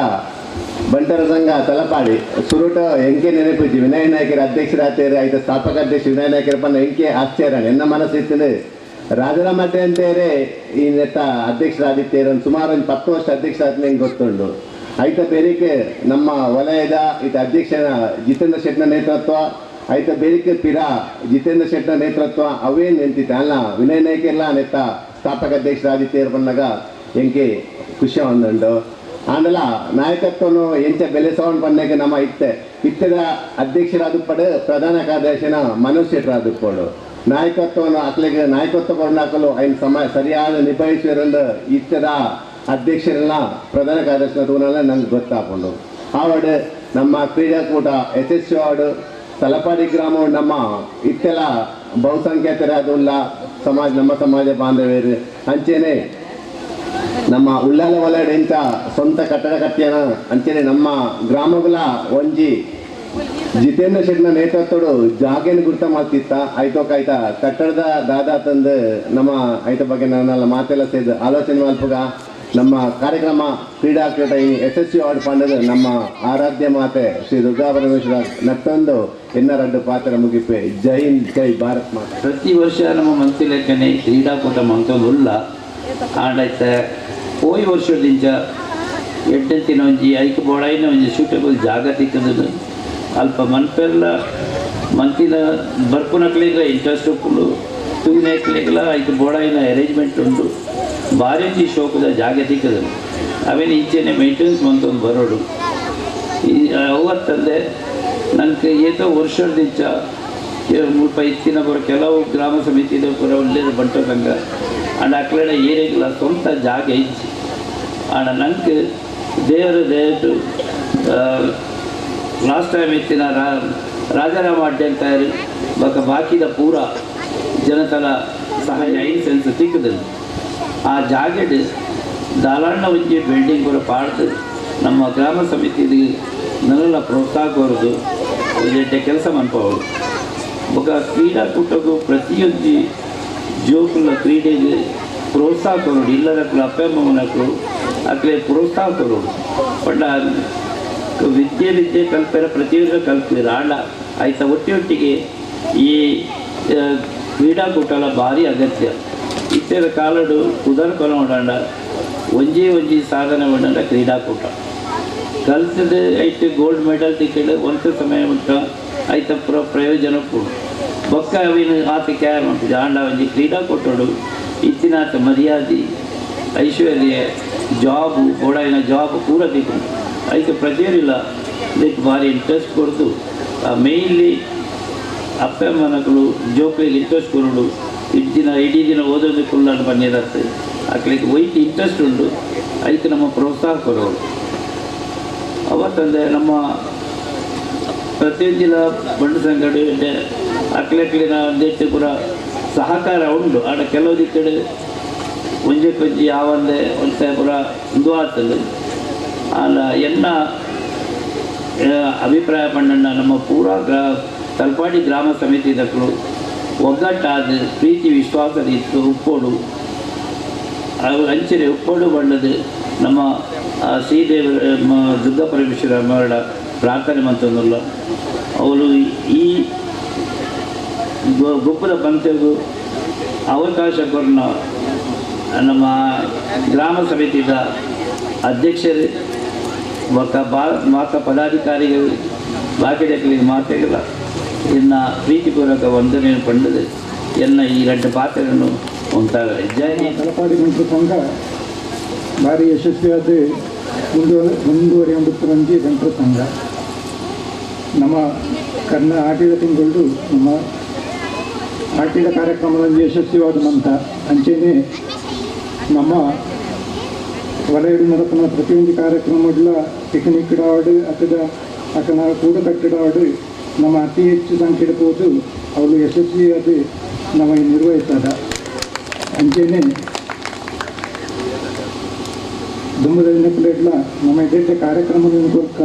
ಬಂಟರ ಸಂಘ ತಲಪಾಡಿ ಸುರುಟ ಎಂಕೆ ನೆನಪುಜಿ ವಿನಯ ನಾಯಕರ ಅಧ್ಯಕ್ಷರಾತೇರು ಐತ ಸ್ಥಾಪಕ ಅಧ್ಯಕ್ಷ ವಿನಯ ನಾಯಕರ ಪಂಡ ಎಂಕೆ ಆಶ್ಚರ್ಯ ಎನ್ನ ಮನಸ್ಸಿತ್ತು ರಾಜರಾಮ ಅಂತೇರೆ ಈ ನೆತ್ತ ಅಧ್ಯಕ್ಷರಾದಿತ್ತೇರು ಸುಮಾರು ಒಂದು 10 ವರ್ಷ ಅಧ್ಯಕ್ಷರಾದ ನಂಗೆ ಗೊತ್ತುಂಡು. ಐತ ಬೇರಿಕೆ ನಮ್ಮ ವಲಯದ ಈತ ಅಧ್ಯಕ್ಷನ ಜಿತೇಂದ್ರ ಶೆಟ್ನ ನೇತೃತ್ವ ಐತ ಬೇರಿಕೆ ಪಿರಾ ಜಿತೇಂದ್ರ ಶೆಟ್ನ ನೇತೃತ್ವ ಅವೇ ನೆಂತಿತ್ತು ಅಲ್ಲ ವಿನಯ ನಾಯಕರೆಲ್ಲ ನೆತ್ತ ಸ್ಥಾಪಕ ಅಧ್ಯಕ್ಷರಾದಿತ್ತೇರು ಬಂದಾಗ ಎಂಕೆ ಖುಷಿ ಒಂದುಂಡು. ಆಂಡಲ ನಾಯಕತ್ವನು ಎಂಚ ಬೆಲೆ ಸೌಂಡ್ ಬಂದಾಗ ನಮ್ಮ ಇತ್ತೆ ಇತ್ತದ ಅಧ್ಯಕ್ಷರಾದುಪ್ಪಡು ಪ್ರಧಾನ ಕಾರ್ಯದರ್ಶಿನ ಮನೋಜ್ ಶೆಟ್ಟರಾದುಪ್ಪಡು ನಾಯಕತ್ವವನ್ನು ಅಕ್ಲಿಗೆ ನಾಯಕತ್ವ ಕೊಡಲಾಕಲು ಐನ್ ಸಮಯ ಸರಿಯಾದ ನಿಭಾಯಿಸಿರಂದು ಇತ್ತದ ಅಧ್ಯಕ್ಷರೆಲ್ಲ ಪ್ರಧಾನ ಕಾರ್ಯದರ್ಶಿನ ತೂನಲ್ಲ ನಂಗೆ ಗೊತ್ತಾಕೊಂಡು ಆವಡು ನಮ್ಮ ಕ್ರೀಡಾಕೂಟ ಯಶಸ್ವಿ ಆಡು ತಲಪಾಡಿ ಗ್ರಾಮ ನಮ್ಮ ಇತ್ತೆಲ್ಲ ಬಹುಸಂಖ್ಯಾತರಾದುಲ್ಲ ಸಮಾಜ ನಮ್ಮ ಸಮಾಜ ಬಾಂಧವ್ಯರು ಅಂಚೆನೆ ನಮ್ಮ ಉಳ್ಳಾಲ ವಲಯಡ್ ಎಂಚ ಸ್ವಂತ ಕಟ್ಟಡ ಕಟ್ಟಿಯನ ಅಂಚೆನೆ ನಮ್ಮ ಗ್ರಾಮಗಳ ಒಂಜಿ ಜಿತೇಂದ್ರ ಶೆಟ್ನ ನೇತೃತ್ವಡು ಜಾಗೇನು ಗುರ್ತ ಮಾಡ್ತಿತ್ತ ಆಯ್ತೋಕಾಯ್ತ ಕಟ್ಟಡದ ದಾದಾ ತಂದು ನಮ್ಮ ಐತ ಬಗ್ಗೆ ನನ್ನೆಲ್ಲ ಮಾತೆಲ್ಲ ಸೇದು ಆಲೋಚನೆ ಮಲ್ಪುಗ ನಮ್ಮ ಕಾರ್ಯಕ್ರಮ ಕ್ರೀಡಾಕೂಟ ಯಶಸ್ವಿ ಆಡ್ ಪಂಡದು ನಮ್ಮ ಆರಾಧ್ಯ ಮಾತೆ ಶ್ರೀ ದುರ್ಗಾ ಪರಮೇಶ್ವರ ನಟ್ಟೊಂದು ಎನ್ನರಡ್ಡು ಪಾತ್ರ ಮುಗಿಪೆ. ಜೈ ಹಿಂದ್, ಜೈ ಭಾರತ್ ಮಾತೆ. ಪ್ರತಿ ವರ್ಷ ನಮ್ಮ ಮಂತ್ರಿಲೇಖನೆ ಕ್ರೀಡಾಕೂಟ ಮಂತೊಂದು ಉಲ್ಲ ಆಂಡೈತೆ ಪೋಯಿ ವರ್ಷದಿಂಚ ಎಡ್ಡೆಂತಿನ ಒಂಜಿ ಐಕ್ ಬೋಡಾಯಿನ ಒಂಜಿ ಸೂಟೇಬಲ್ ಜಾಗ ತಿಕ್ಕದು ಅಲ್ಪ ಮನ್ಪೆಲ್ಲ ಮಂತಿನ ಬರ್ಪುನಕ್ಲೆಗ್ಲ ಇಂಟ್ರೆಸ್ಟ್ ಉಪ್ಪುಂಡು ತೂನಕ್ಲೆಗ್ಲ ಐಕ್ ಬೋಡಾಯಿನ ಅರೇಂಜ್ಮೆಂಟ್ ಉಂಟು ಭಾರಿ ಒಂಜಿ ಶೋಕದ ಜಾಗ ತಿಕ್ಕದು ಅವೇನು ಇಂಚೆನೆ ಮೇಂಟೆನೆನ್ಸ್ ಮಂತೊಂದು ಬರೋಡು ಈ ಅವತ್ತಂದೆ ನಂಗೆ ಏತೋ ವರ್ಷದಿಂಚ ಮುಲ್ಪ ಇತ್ತಿನ ಬರೋ ಕೆಲವು ಗ್ರಾಮ ಸಮಿತಿದ ಪೂರ ಒಳ್ಳೆಯ ಬಂಟ ಸಂಘ ಅಂಡ್ ಅಕ್ಲೆಡ ಏರಿಯಾಗಳ ಸ್ವಂತ ಜಾಗ ಇಜ್ಜಿ ಆಂಡ ನಂಗೆ ದೇವರ ದಯಟು ಲಾಸ್ಟ್ ಟೈಮ್ ಇತ್ತಿನ ರಾಜಾರಾಮ ಅಡ್ಡೆ ಅಂತ ಬೊಕ್ಕ ಬಾಕಿದ ಪೂರ ಜನತಲ ಸಹಾಯ ಐನ್ ಸೆನ್ಸ್ ತಿಕ್ಕದು ಆ ಜಾಗೆಡ್ ದಾಲಾಣ್ಣ ಒಂಜಿ ಬಿಲ್ಡಿಂಗ್ ಪೂರ ಪಾಡ್ದು ನಮ್ಮ ಗ್ರಾಮ ಸಮಿತಿ ನನ್ನೆಲ್ಲ ಪ್ರೋತ್ಸಾಹ ಕೊರದು ಒಂಜೆಡ್ಡೆ ಕೆಲಸ ಮನ್ಪವಳು. ಬೊಕ್ಕ ಕ್ರೀಡಾಕೂಟಗೂ ಪ್ರತಿಯೊಂದು ಜೋಕುಲ ಕ್ರೀಡೆಗೆ ಪ್ರೋತ್ಸಾಹ ಕೊರಡು ಇಲ್ಲದಕ್ಕಲು ಅಪ್ಪ ಅಮ್ಮನಕ್ಕಲು ಅಕ್ಲೆ ಪ್ರೋತ್ಸಾಹ ಕೊರಡು ಪಂಡ ವಿದ್ಯೆ ವಿದ್ಯೆ ಕಲ್ಪೆರ ಪ್ರತಿಯೊಂದು ಕಲ್ಪಿರ ಆಂಡ ಆಯ್ತ ಒಟ್ಟಿಗೆ ಈ ಕ್ರೀಡಾಕೂಟಲ ಭಾರಿ ಅಗತ್ಯ. ಇತ್ತೆದ ಕಾಲಡು ಉದರ್ ಕೊನೋಡಂಡ ಒಂಜೇ ಒಂಜಿ ಸಾಧನೆ ಮಾಡಂಡ ಕ್ರೀಡಾಕೂಟ ಕಲ್ತದ ಐಟ್ ಗೋಲ್ಡ್ ಮೆಡಲ್ ತಿಕ್ಕಡು ಒಂತ ಸಮಯ ಮುಟ್ಟ ಐತ ಪ್ರಯೋಜನ ಪೂಡು ಬೊಕ್ಕ ಅವಿನ ಆತ ಕ್ಯಾರ್ ಮಾಡ್ತಿದ್ದೆ ಆಂಡ ಒಂಜಿ ಕ್ರೀಡಾಕೂಟಡು ಇತ್ತಿನಾತ ಮರ್ಯಾದೆ ಐಶ್ವರ್ಯ ಜಾಬು ಬೋಡಾಯಿನ ಜಾಬ್ ಪೂರ ತಿಕ್ಕೊಂಡು ಐಕೆ ಪ್ರತಿಯೊರಿಲ್ಲ ಇದಕ್ಕೆ ಭಾರಿ ಇಂಟ್ರೆಸ್ಟ್ ಕೊಡ್ದು ಮೇಯ್ನ್ಲಿ ಅಪ್ಪ ಅಮ್ಮನಕುಲು ಜೋಕ್ಲಿಗೆ ಇಂಟ್ರೆಸ್ಟ್ ಕೊರಡು ಇಡೀ ಇಡೀ ದಿನ ಓದೋದು ಕುಲ್ಲಾನು ಬಂದಿರತ್ತೆ ಆಕಳಿಗೆ ಒಯ್ಟ್ ಇಂಟ್ರೆಸ್ಟ್ ಉಂಟು ಐಕೆ ನಮ್ಮ ಪ್ರೋತ್ಸಾಹ ಕೊಡೋರು. ಅವತ್ತಂದರೆ ನಮ್ಮ ಪ್ರತಿಯೊಂದಿನ ಬಂಡು ಸಂಗಡಿ ಅಕ್ಲೆಕ್ಲಿನ ಒಂದೆಟ್ಟು ಪೂರ ಸಹಕಾರ ಉಂಟು. ಆಡ ಕೆಲವು ದಿಕ್ಕಡೆ ಒಂಜೆ ಕೊಂಜಿ ಯಾವಂದೆ ಒಂತೆ ಪೂರ ಇಂದು ಆಗ್ತದೆ. ಆಂಡ ಎನ್ನ ಅಭಿಪ್ರಾಯ ಪಂಡಣ್ಣ ನಮ್ಮ ಪೂರಾ ತಲಪಾಡಿ ಗ್ರಾಮ ಸಮಿತಿ ದಕ್ಕಲು ಒಗ್ಗಟ್ಟಾದ ಪ್ರೀತಿ ವಿಶ್ವಾಸದ ಇತ್ತು ಉಪ್ಪೋಡು ಅಂಚನೆ ಉಪ್ಪೋಡು ಬಣ್ಣದ ನಮ್ಮ ಶ್ರೀದೇವರ ದುರ್ಗಾ ಪರಮೇಶ್ವರ ಅಮ್ಮವರ ಪ್ರಾರ್ಥನೆ ಮಂತಂದಲ್ಲ. ಅವರು ಈ ಗೊಬ್ಬರ ಪಂಥಗೂ ಅವಕಾಶ ಕೊರನ ನಮ್ಮ ಗ್ರಾಮ ಸಮಿತಿಯ ಅಧ್ಯಕ್ಷರು ಮಾತ ಪದಾಧಿಕಾರಿಗಳು ಬಾಕಿ ಮಾತೆಗಳ ಎನ್ನ ಪ್ರೀತಿಪೂರ್ವಕ ವಂದನೆಯನ್ನು ಪಡೆದು ಎನ್ನ ಈ ಎರಡು ಪಾತ್ರಗಳನ್ನು ಉಂಟಾಗಲಿ. ಜೈ ತಲಪಾಡಿ ಬಂಟರ ಸಂಘ ಭಾರಿ ಯಶಸ್ವಿಯಾದ ಮುಂದುವರಿಯುವಂಜಿ ಬಂಟರ ಸಂಘ. ನಮ್ಮ ಕರ್ನಾ ಆಟಿದ ತಿಂಗಳು ನಮ್ಮ ಆಟಿದ ಕಾರ್ಯಕ್ರಮದಲ್ಲಿ ಯಶಸ್ವಿಯಾದ ಮಂತ ಅಂಚೆನೆ ನಮ್ಮ ವಲಯಡು ನಡಪನ ಪ್ರತಿಯೊಂದು ಕಾರ್ಯಕ್ರಮಗಳ ಪಿಕ್ನಿಕ್ ಆಡು ಅಥವಾ ಅಕನ ಕೂಡು ಕಟ್ಟಡ ಆಡು ನಮ್ಮ ಅತಿ ಹೆಚ್ಚು ಸಂಖ್ಯೆ ಹೋದು ಅವರು ಯಶಸ್ವಿಯಾದ ನಮ್ಮ ನಿರ್ವಹಿಸ್ತಾರ. ಅಂಚೆನೆ ದುಂಬದ ನೆನಪುಲೆಡ್ಲ ನಮ್ಮ ಇದೇ ಕಾರ್ಯಕ್ರಮದ ಮೂಲಕ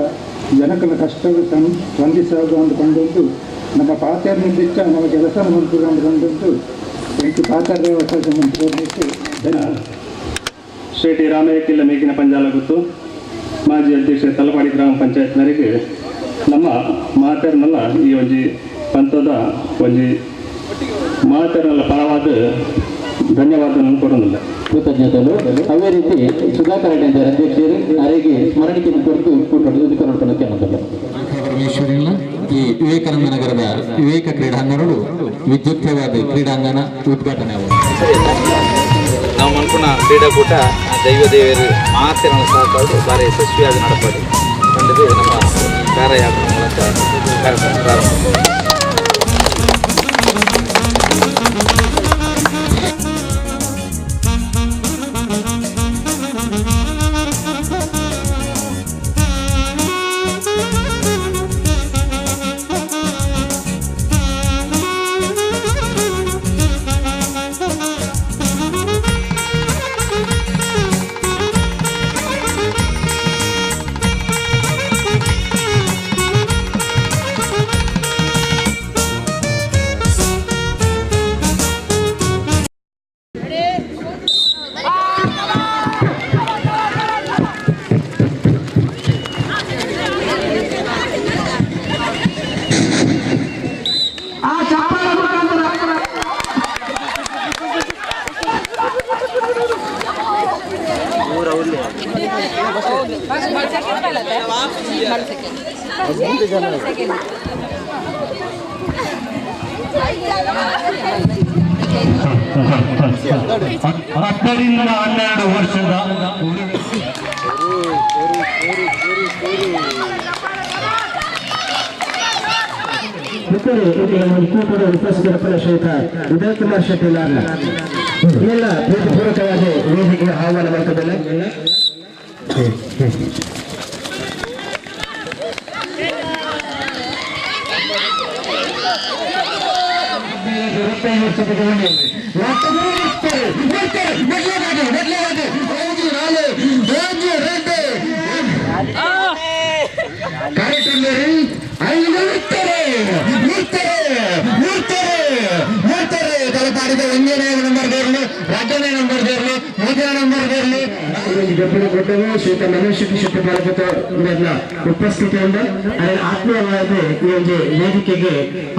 ಜನಕನ ಕಷ್ಟ ಸ್ಪಂದಿಸೋದು ಅಂದುಕೊಂಡಂತು ನಮ್ಮ ಪಾತ್ರ ನಿರ್ದಿಷ್ಟ ನಮ್ಮ ಕೆಲಸ ಅಂದುಕೊಂಡಂತು ಎಂಟು ಪಾತ್ರ ಅವಕಾಶ ಮಂತ್ರಿ. ಧನ್ಯವಾದ. ಶ್ರೀ ಟಿ ರಾಮಯ್ಯ ಮೇಕಿನ ಪಂಜಾಲ ಗುತ್ತು ಮಾಜಿ ಅಧ್ಯಕ್ಷ ತಲಪಾಡಿ ಗ್ರಾಮ ಪಂಚಾಯತ್ನರಿಗೆ ನಮ್ಮ ಮಾತೆರ್ನಲ್ಲ ಈ ಒಂಜಿ ಪಂಥದ ಒಂಜಿ ಮಾತೆರ್ನಲ್ಲ ಪರವಾದ ಧನ್ಯವಾದಗಳನ್ನು ಕೊಡೋದಿಲ್ಲ ಕೃತಜ್ಞತೆಗಳು. ಅದೇ ರೀತಿ ಸುಧಾಕರ್ ರೆಡ್ಡಿ ಅಧ್ಯಕ್ಷರು ಅರೆಗೆ ಸ್ಮರಣಿಕೆ ಕೊಟ್ಟು ಪರಮೇಶ್ವರಿನ ಈ ವಿವೇಕಾನಂದ ನಗರದ ವಿವೇಕ ಕ್ರೀಡಾಂಗಣಗಳು ವಿದ್ಯುಕ್ತವಾದ ಕ್ರೀಡಾಂಗಣ ಉದ್ಘಾಟನೆ. ನಾವು ಮನ್ಪುನ ಕ್ರೀಡಾಕೂಟ ದೈವದೇವರು ಮಾತಿನ ಸಹಕಾರ ಭಾರಿ ಯಶಸ್ವಿಯಾಗಿ ನಡಪಡಿ ಕಂಡಿದ್ದು ನಮ್ಮ ಕಾರ್ಯಯಾತ್ರೆ ಮೂಲಕ ಕಾರ್ಯಕ್ರಮ ಪ್ರಾರಂಭ. ಹತ್ತರಿಂದ 12 ವರ್ಷದ ಕೂಟದ ಉಪಸ್ಥಿತರಪ್ಪನ ಶ್ರೀಯುತ ಉದಯ್ ಕುಮಾರ್ ಶೆಟ್ಟಿ ಎಲ್ಲ ಪ್ರೀತಿಪೂರ್ವಕವಾದ ವೇದಿಕೆಗೆ ಆಹ್ವಾನ ಮಾಡ್ತಿದ್ದೇನೆ. ತಲಪಾಡಿದ ಒಂದನೇ ನಂಬರ್ ಬೇರಲಿ, ಎರಡನೇ ನಂಬರ್ ಬೇರಲಿ, ಮೂರನೇ ನಂಬರ್ ಬೇರಲಿ. ಶ್ರೀಯುತ ಮನೋಜ್ ಶೆಟ್ಟಿ ಶೆಟ್ಟಿ ಬಾಲಕತ ಉಪಸ್ಥಿತಿಯಿಂದ ಅದರ ಆತ್ಮೀಯವಾದ ಈ ಒಂದು ವೇದಿಕೆಗೆ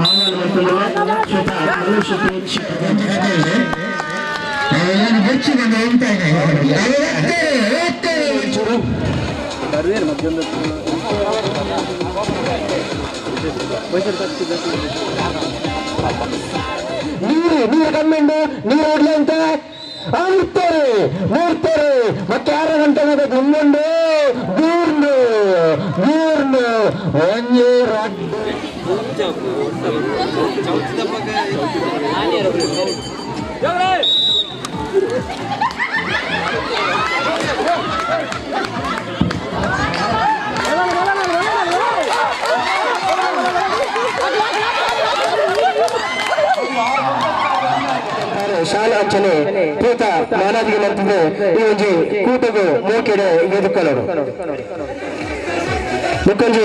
ಆಹ್ವಾನ ಮಾಡ್ತಿದ್ದೇನೆ. ಶ್ರೀಯುತ ಮನೋಜ್ ಶೆಟ್ಟಿ ಶೆಟ್ಟಿ ನಾನು ಬೆಚ್ಚಿಕೊಂಡು ಹೋಗ್ತೇನೆ. ನೀರು ನೀರು ಕಮ್ಮಿಂಡು ನೀರು ಇಡ್ಲಿ ಅಂತ ಮೂರ್ತಾರೆ ಮೂರ್ತಾರೆ ಮತ್ತೆ ಯಾರ ಗಂಟೆ ಗುಮ್ಮುಂಡು ಗೂರ್ನು ಗೂರ್ನು ಒಂಜಿ ರಡ್ಡು. ಶಾಲಾ ಅಂಚನೆ ಪೂತ ಮಾನಾದಿಗೆ ಮಂತಿದೆ ಈ ಒಂಜಿ ಕೂಟಗು ಮೋಕೆಡೆ ಎದುಕೊಳ್ಳೋರು ಮುಖಂಜಿ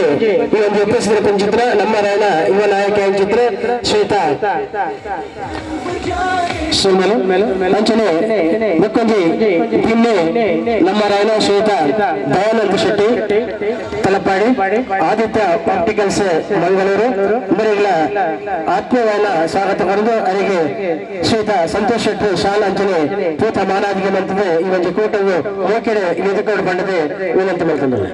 ಈ ಒಂದು ಉಪಸ್ಥಿತರ ಚಿತ್ರ ನಮ್ಮ ರಾಯಣ ಯುವ ನಾಯಕ ಚಿತ್ರ ಶ್ವೇತಾ ಸುಮಲು ಅಂಚನೆ ಮುಖಂಜಿ ಭಿನ್ನೆ ನಮ್ಮ ರಾಯಣ ಶ್ವೇತಾ ದಯಾನಂದ ಶೆಟ್ಟಿ ತಲಪಾಡಿ ಆದಿತ್ಯ ಆಪ್ಟಿಕಲ್ಸ್ ಮಂಗಳೂರು ಇವರಿಗಳ ಆತ್ಮೀಯವಾದ ಸ್ವಾಗತ ಕೊಡದು ಅವರಿಗೆ ಶ್ವೇತಾ ಸಂತೋಷ್ ಶೆಟ್ಟಿ ಶಾಲಾ ಅಂಚನೆ ಪೂತ ಮಾನಾದಿಗೆ ಮಂತಿದೆ ಈ ಒಂದು ಕೂಟವು ಮೋಕೆಡೆ ಎದುಕೊಂಡು ಬಂಡದೆ ವಿನಂತಿ ಮಾಡ್ತಾರೆ.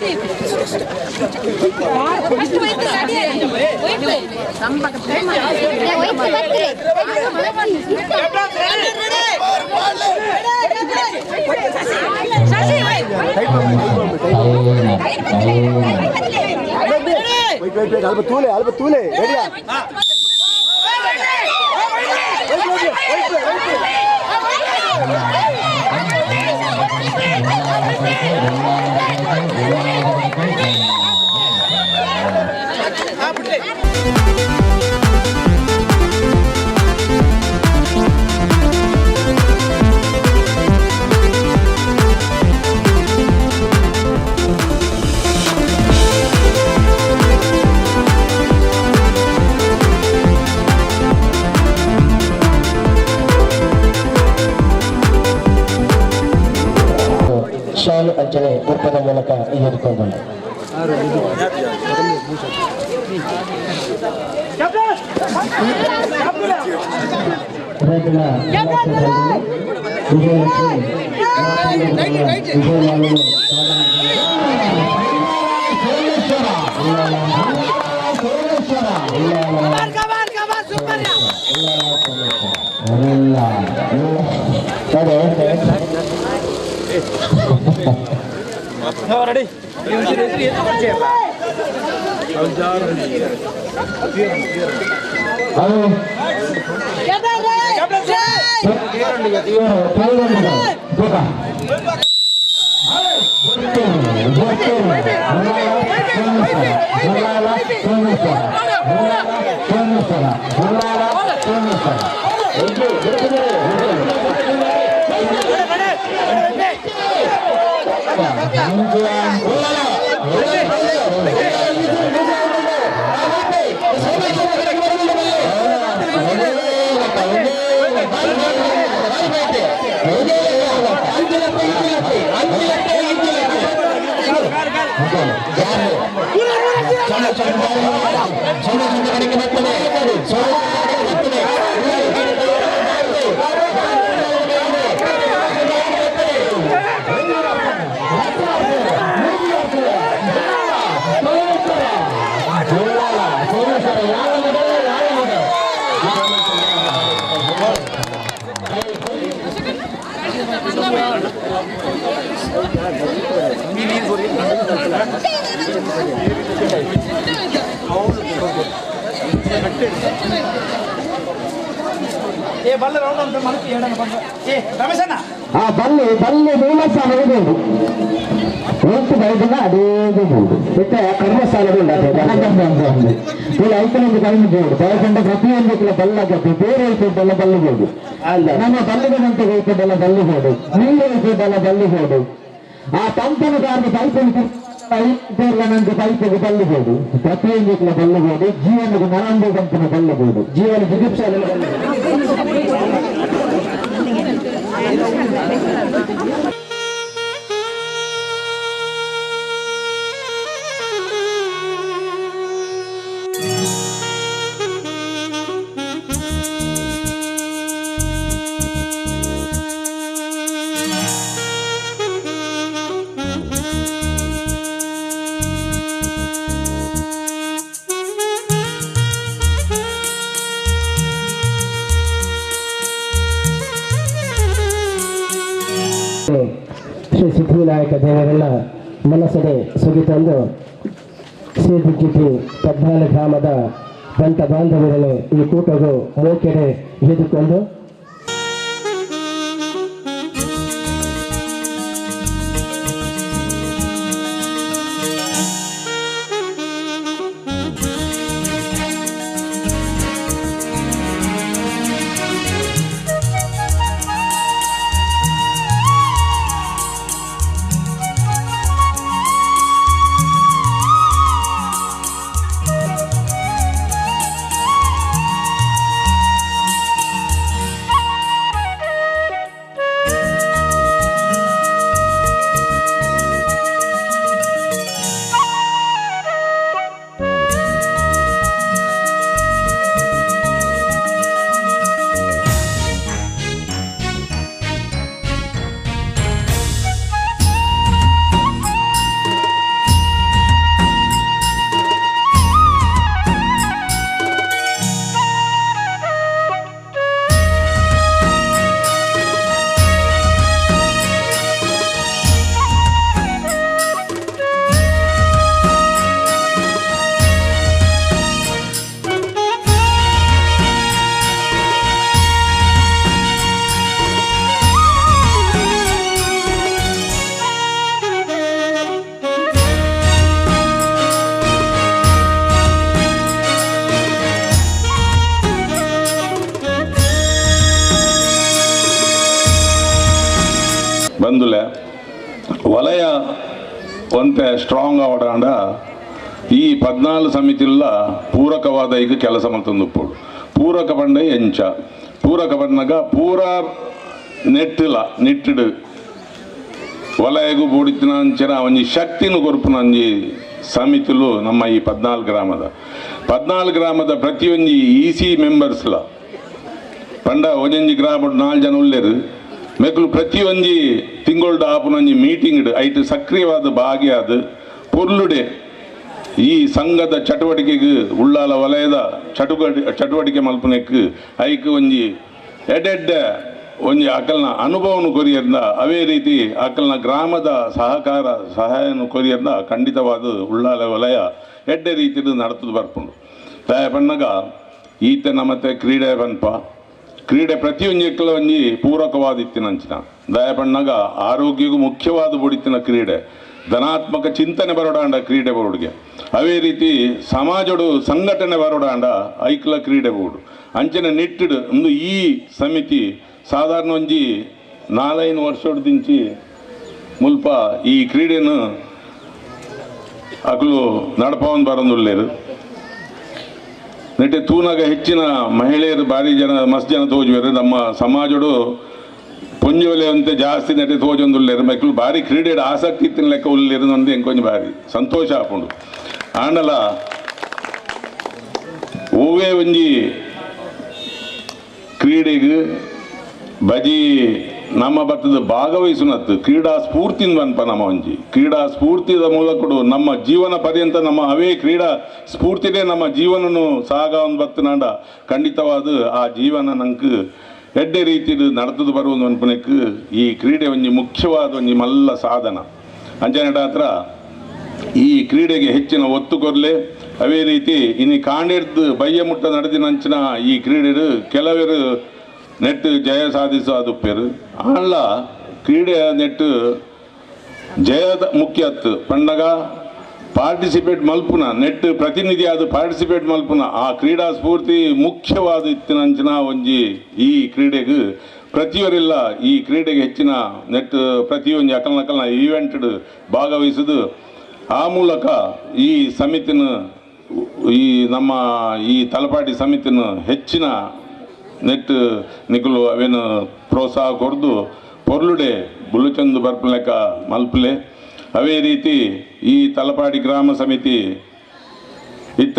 Wait, wait, wait. Alba Tule, Alba Tule. Ready? Wait, wait, wait, wait, wait. ಶಾಲು ಅಂಚನೆ ಉಪ್ಪದ ಮೂಲಕ ಎದುರ್ಕೊಂಡು ರೈತರ Ready? ಬಲ್ಲೆ ಬಲ್ಲೆ ಮೂಲಸ ಹೋಗಬಹುದು ಒಟ್ಟು ಬೈದಿಲ್ಲ ಅದೇ ಬೋರ್ಡು ಮತ್ತೆ ಕರ್ಮಸ್ಥಾನಗಳು ಐತನೊಂದು ಕಡಿಮೆ ಬೋರ್ಡು ಬಯಕಂಡ ಪ್ರತಿಯೊಂದು ಕೂಡ ಬಲ್ಲಾಗತ್ತೆ ಬೇರೆ ಹೋಗ್ಬಿಟ್ಟಲ್ಲ ಬಲ್ಲಿಬೋದು ನಮ್ಮ ಬಲ್ಲಿಗಂತ ಹೋಗ್ಬಿಟ್ಟಲ್ಲ ಬಲ್ಲಿಬೋದು ನೀರು ಹೋಗ್ಬಿಟ್ಟಲ್ಲ ಬಲ್ಲಿಬೋದು ಆ ಪಂಪನ ಕಾರಣ ಪೈಪನ್ನು ನಂಗೆ ಪೈಪಿಗೆ ಬಲ್ಲಿಬೋದು ಪ್ರತಿಯೊಂದು ಕೂಡ ಬಲ್ಲಬಹುದು ಜೀವನಕ್ಕೆ ನರಂಬು ಕಂಪನ ಬಲ್ಲಬಹುದು ಜೀವನ ಚಿಕಿತ್ಸೆ ಶ್ರೀ ಸಿದ್ಧಿವಿನಾಯಕ ದೇವರೆಲ್ಲ ಮನಸ್ಸದೆ ಸುಗಿತಂದು ಶ್ರೀ ಪದ್ಮಾಲ ಗ್ರಾಮದ ಬಂಟ ಬಾಂಧವರನ್ನು ಈ ಕೂಟವು ಮೋಕೆರೆ ಹಿಡಿದುಕೊಂಡು ವಲಯ ಒಂತೆ ಸ್ಟ್ರಾಂಗ್ ಆವಡಾಂಡ ಈ 14 ಸಮಿತಿಲ್ಲ ಪೂರಕವಾದ ಈಗ ಕೆಲಸ ಮಲ್ತೊಂದುಪ್ಪೊಡು. ಪೂರಕ ಪಂಡ ಎಂಚ ಪೂರಕ ಪನ್ನಗ ಪೂರ ನೆಟ್ಟಿಲ ನೆಟ್ಟಿಡು ವಲಯಗೂ ಬೋಡಿತ್ತಿನ ಅಂಚಿನ ಒಂಜಿ ಶಕ್ತಿನ ಕೊರ್ಪುನ ಒಂಜಿ ಸಮಿತಿಲು ನಮ್ಮ ಈ 14 ಗ್ರಾಮದ 14 ಗ್ರಾಮದ ಪ್ರತಿಯೊಂಜಿ ಇ ಸಿ ಮೆಂಬರ್ಸ್ಲ ಪಂಡ ಒಂಜೊಂಜಿ ಗ್ರಾಮ 4 ಜನ ಉಲ್ಲೇರು ಮೆಕ್ಲು ಪ್ರತಿಯೊಂಜಿ ತಿಂಗೊಳ್ಡು ಆಪುನ ಒಂಜಿ ಮೀಟಿಂಗ್ ಐಟ್ ಸಕ್ರಿಯವಾದ ಭಾಗಿಯಾದ ಪೊರ್ಲುಡೆ ಈ ಸಂಘದ ಚಟುವಟಿಕೆಗೆ ಉಳ್ಳಾಲ ವಲಯದ ಚಟುವಟಿಕೆ ಮಲ್ಪನೆಕ್ ಐಕ್ ಒಂಜಿ ಎಡೆಡ್ಡೆ ಒಂಜಿ ಅಕಲ್ನ ಅನುಭವನು ಕೊರಿಯರ್ದ ಅವೇ ರೀತಿ ಅಕಲ್ನ ಗ್ರಾಮದ ಸಹಕಾರ ಸಹಾಯನು ಕೊರಿಯರ್ದ ಖಂಡಿತವಾದ ಉಳ್ಳಾಲ ವಲಯ ಎಡ್ಡೆ ರೀತಿಯಲ್ಲಿ ನಡತದ ಬರ್ಪುಂಡು. ತಾಯ ಪಣ್ಣಗ ಈತ ನಮ್ಮತ್ತೆ ಕ್ರೀಡೆ ಪನ್ಪ ಕ್ರೀಡೆ ಪ್ರತಿಯೊಂಜಿ ಒಂಜಿ ಪೂರಕವಾದ ಇತ್ತಿನಂಚಿನ ದಯಪಣ್ಣಗ ಆರೋಗ್ಯಗೂ ಮುಖ್ಯವಾದ ಬುಡಿತಿನ ಕ್ರೀಡೆ ಧನಾತ್ಮಕ ಚಿಂತನೆ ಬರೋಡಾಂಡ ಕ್ರೀಡೆ ಬೋರ್ಡ್ಗೆ ಅವೇ ರೀತಿ ಸಮಾಜಡು ಸಂಘಟನೆ ಬರೋಡಾಂಡ ಐಕ್ಲ ಕ್ರೀಡೆ ಬೋರ್ಡು ಅಂಚನೆ ನಿಟ್ಟಿಡು ಒಂದು ಈ ಸಮಿತಿ ಸಾಧಾರಣ ಒಂಜಿ 4-5 ವರ್ಷದಿಂಚಿ ಮುಲ್ಪ ಈ ಕ್ರೀಡೆಯನ್ನು ಅಕಲು ನಡಪವನ್ ಬರೋದುಲ್ಲೇರು. ನೆಟ್ಟೆ ತೂನಾಗ ಹೆಚ್ಚಿನ ಮಹಿಳೆಯರು ಭಾರಿ ಜನ ಮಸ್ತ್ ಜನ ತೋಜುವರು ನಮ್ಮ ಸಮಾಜಡು ಪೊಂಜೋಲೆ ಅಂತೆ ಜಾಸ್ತಿ ನೆಟ್ಟೆ ತೋಜೊಂದುಲ್ಲೇರು ಮಕ್ಕಳು ಭಾರಿ ಕ್ರೀಡೆ ಆಸಕ್ತಿ ಇತ್ತಿನ ಲೆಕ್ಕ ಉಲ್ಲೇರು ಒಂದು ಎಂಕೊಂಜಿ ಭಾರಿ ಸಂತೋಷ ಆಪುಂಡು. ಆಂಡಲ ಓವೇ ಒಂಜಿ ಕ್ರೀಡೆಗೆ ಬಜಿ ನಮ್ಮ ಬತ್ತದ ಭಾಗವಹಿಸುನತ್ತು ಕ್ರೀಡಾ ಸ್ಫೂರ್ತಿನ ಅನ್ಪ ನಮ್ಮ ಒಂಜಿ ಕ್ರೀಡಾ ಸ್ಫೂರ್ತಿದ ಮೂಲಕ ನಮ್ಮ ಜೀವನ ಪರ್ಯಂತ ನಮ್ಮ ಅವೇ ಕ್ರೀಡಾ ಸ್ಫೂರ್ತಿನೇ ನಮ್ಮ ಜೀವನನು ಸಾಗ ಒಂದು ಬತ್ತನಾಂಡ ಖಂಡಿತವಾದ ಆ ಜೀವನ ನಂಗೆ ಎಡ್ಡೆ ರೀತಿಯಲ್ಲಿ ನಡತದ ಬರುವುದು ಅನ್ಪನಕ್ಕೆ ಈ ಕ್ರೀಡೆ ಒಂಜಿ ಮುಖ್ಯವಾದ ಒಂಜಿ ಮಲ್ಲ ಸಾಧನ. ಅಂಚನೆಡ ಹತ್ರ ಈ ಕ್ರೀಡೆಗೆ ಹೆಚ್ಚಿನ ಒತ್ತು ಕೊರಲೆ. ಅವೇ ರೀತಿ ಇನ್ನು ಕಾಂಡೆಡ್ದು ಬಯ್ಯ ಮುಟ್ಟ ನಡೆದಿನಂಚಿನ ಈ ಕ್ರೀಡೆ ಕೆಲವರು ನೆಟ್ಟು ಜಯ ಸಾಧಿಸೋದುಪ್ಪೇರು ಆಂಡ್ಲ ಕ್ರೀಡೆ ನೆಟ್ಟು ಜಯದ ಮುಖ್ಯ ಅತ್ತು ಪಂಡಗ ಪಾರ್ಟಿಸಿಪೇಟ್ ಮಲ್ಪುನ ನೆಟ್ಟು ಪ್ರತಿನಿಧಿ ಅದು ಪಾರ್ಟಿಸಿಪೇಟ್ ಮಲ್ಪುನ ಆ ಕ್ರೀಡಾ ಸ್ಫೂರ್ತಿ ಮುಖ್ಯವಾದ ಇತ್ತಿನಂಚಿನ ಒಂಜಿ ಈ ಕ್ರೀಡೆಗೆ ಪ್ರತಿಯವರೆಲ್ಲ ಈ ಕ್ರೀಡೆಗೆ ಹೆಚ್ಚಿನ ನೆಟ್ಟು ಪ್ರತಿಯೊಂಜಿ ಅಕಲ್ನಕಲ್ನ ಈವೆಂಟ್ ಭಾಗವಹಿಸುದು ಆ ಮೂಲಕ ಈ ಸಮಿತಿನ ಈ ನಮ್ಮ ಈ ತಲಪಾಡಿ ಸಮಿತಿನ ಹೆಚ್ಚಿನ ನೆಟ್ಟು ನಿಕುಲು ಅವೇನು ಪ್ರೋತ್ಸಾಹ ಕೊರ್ದು ಪೊರ್ಲುಡೆ ಬುಲುಚಂದು ಬರ್ಪುಲೆಕ್ಕ ಮಲ್ಪುಲೆ. ಅವೇ ರೀತಿ ಈ ತಲಪಾಡಿ ಗ್ರಾಮ ಸಮಿತಿ ಇತ್ತ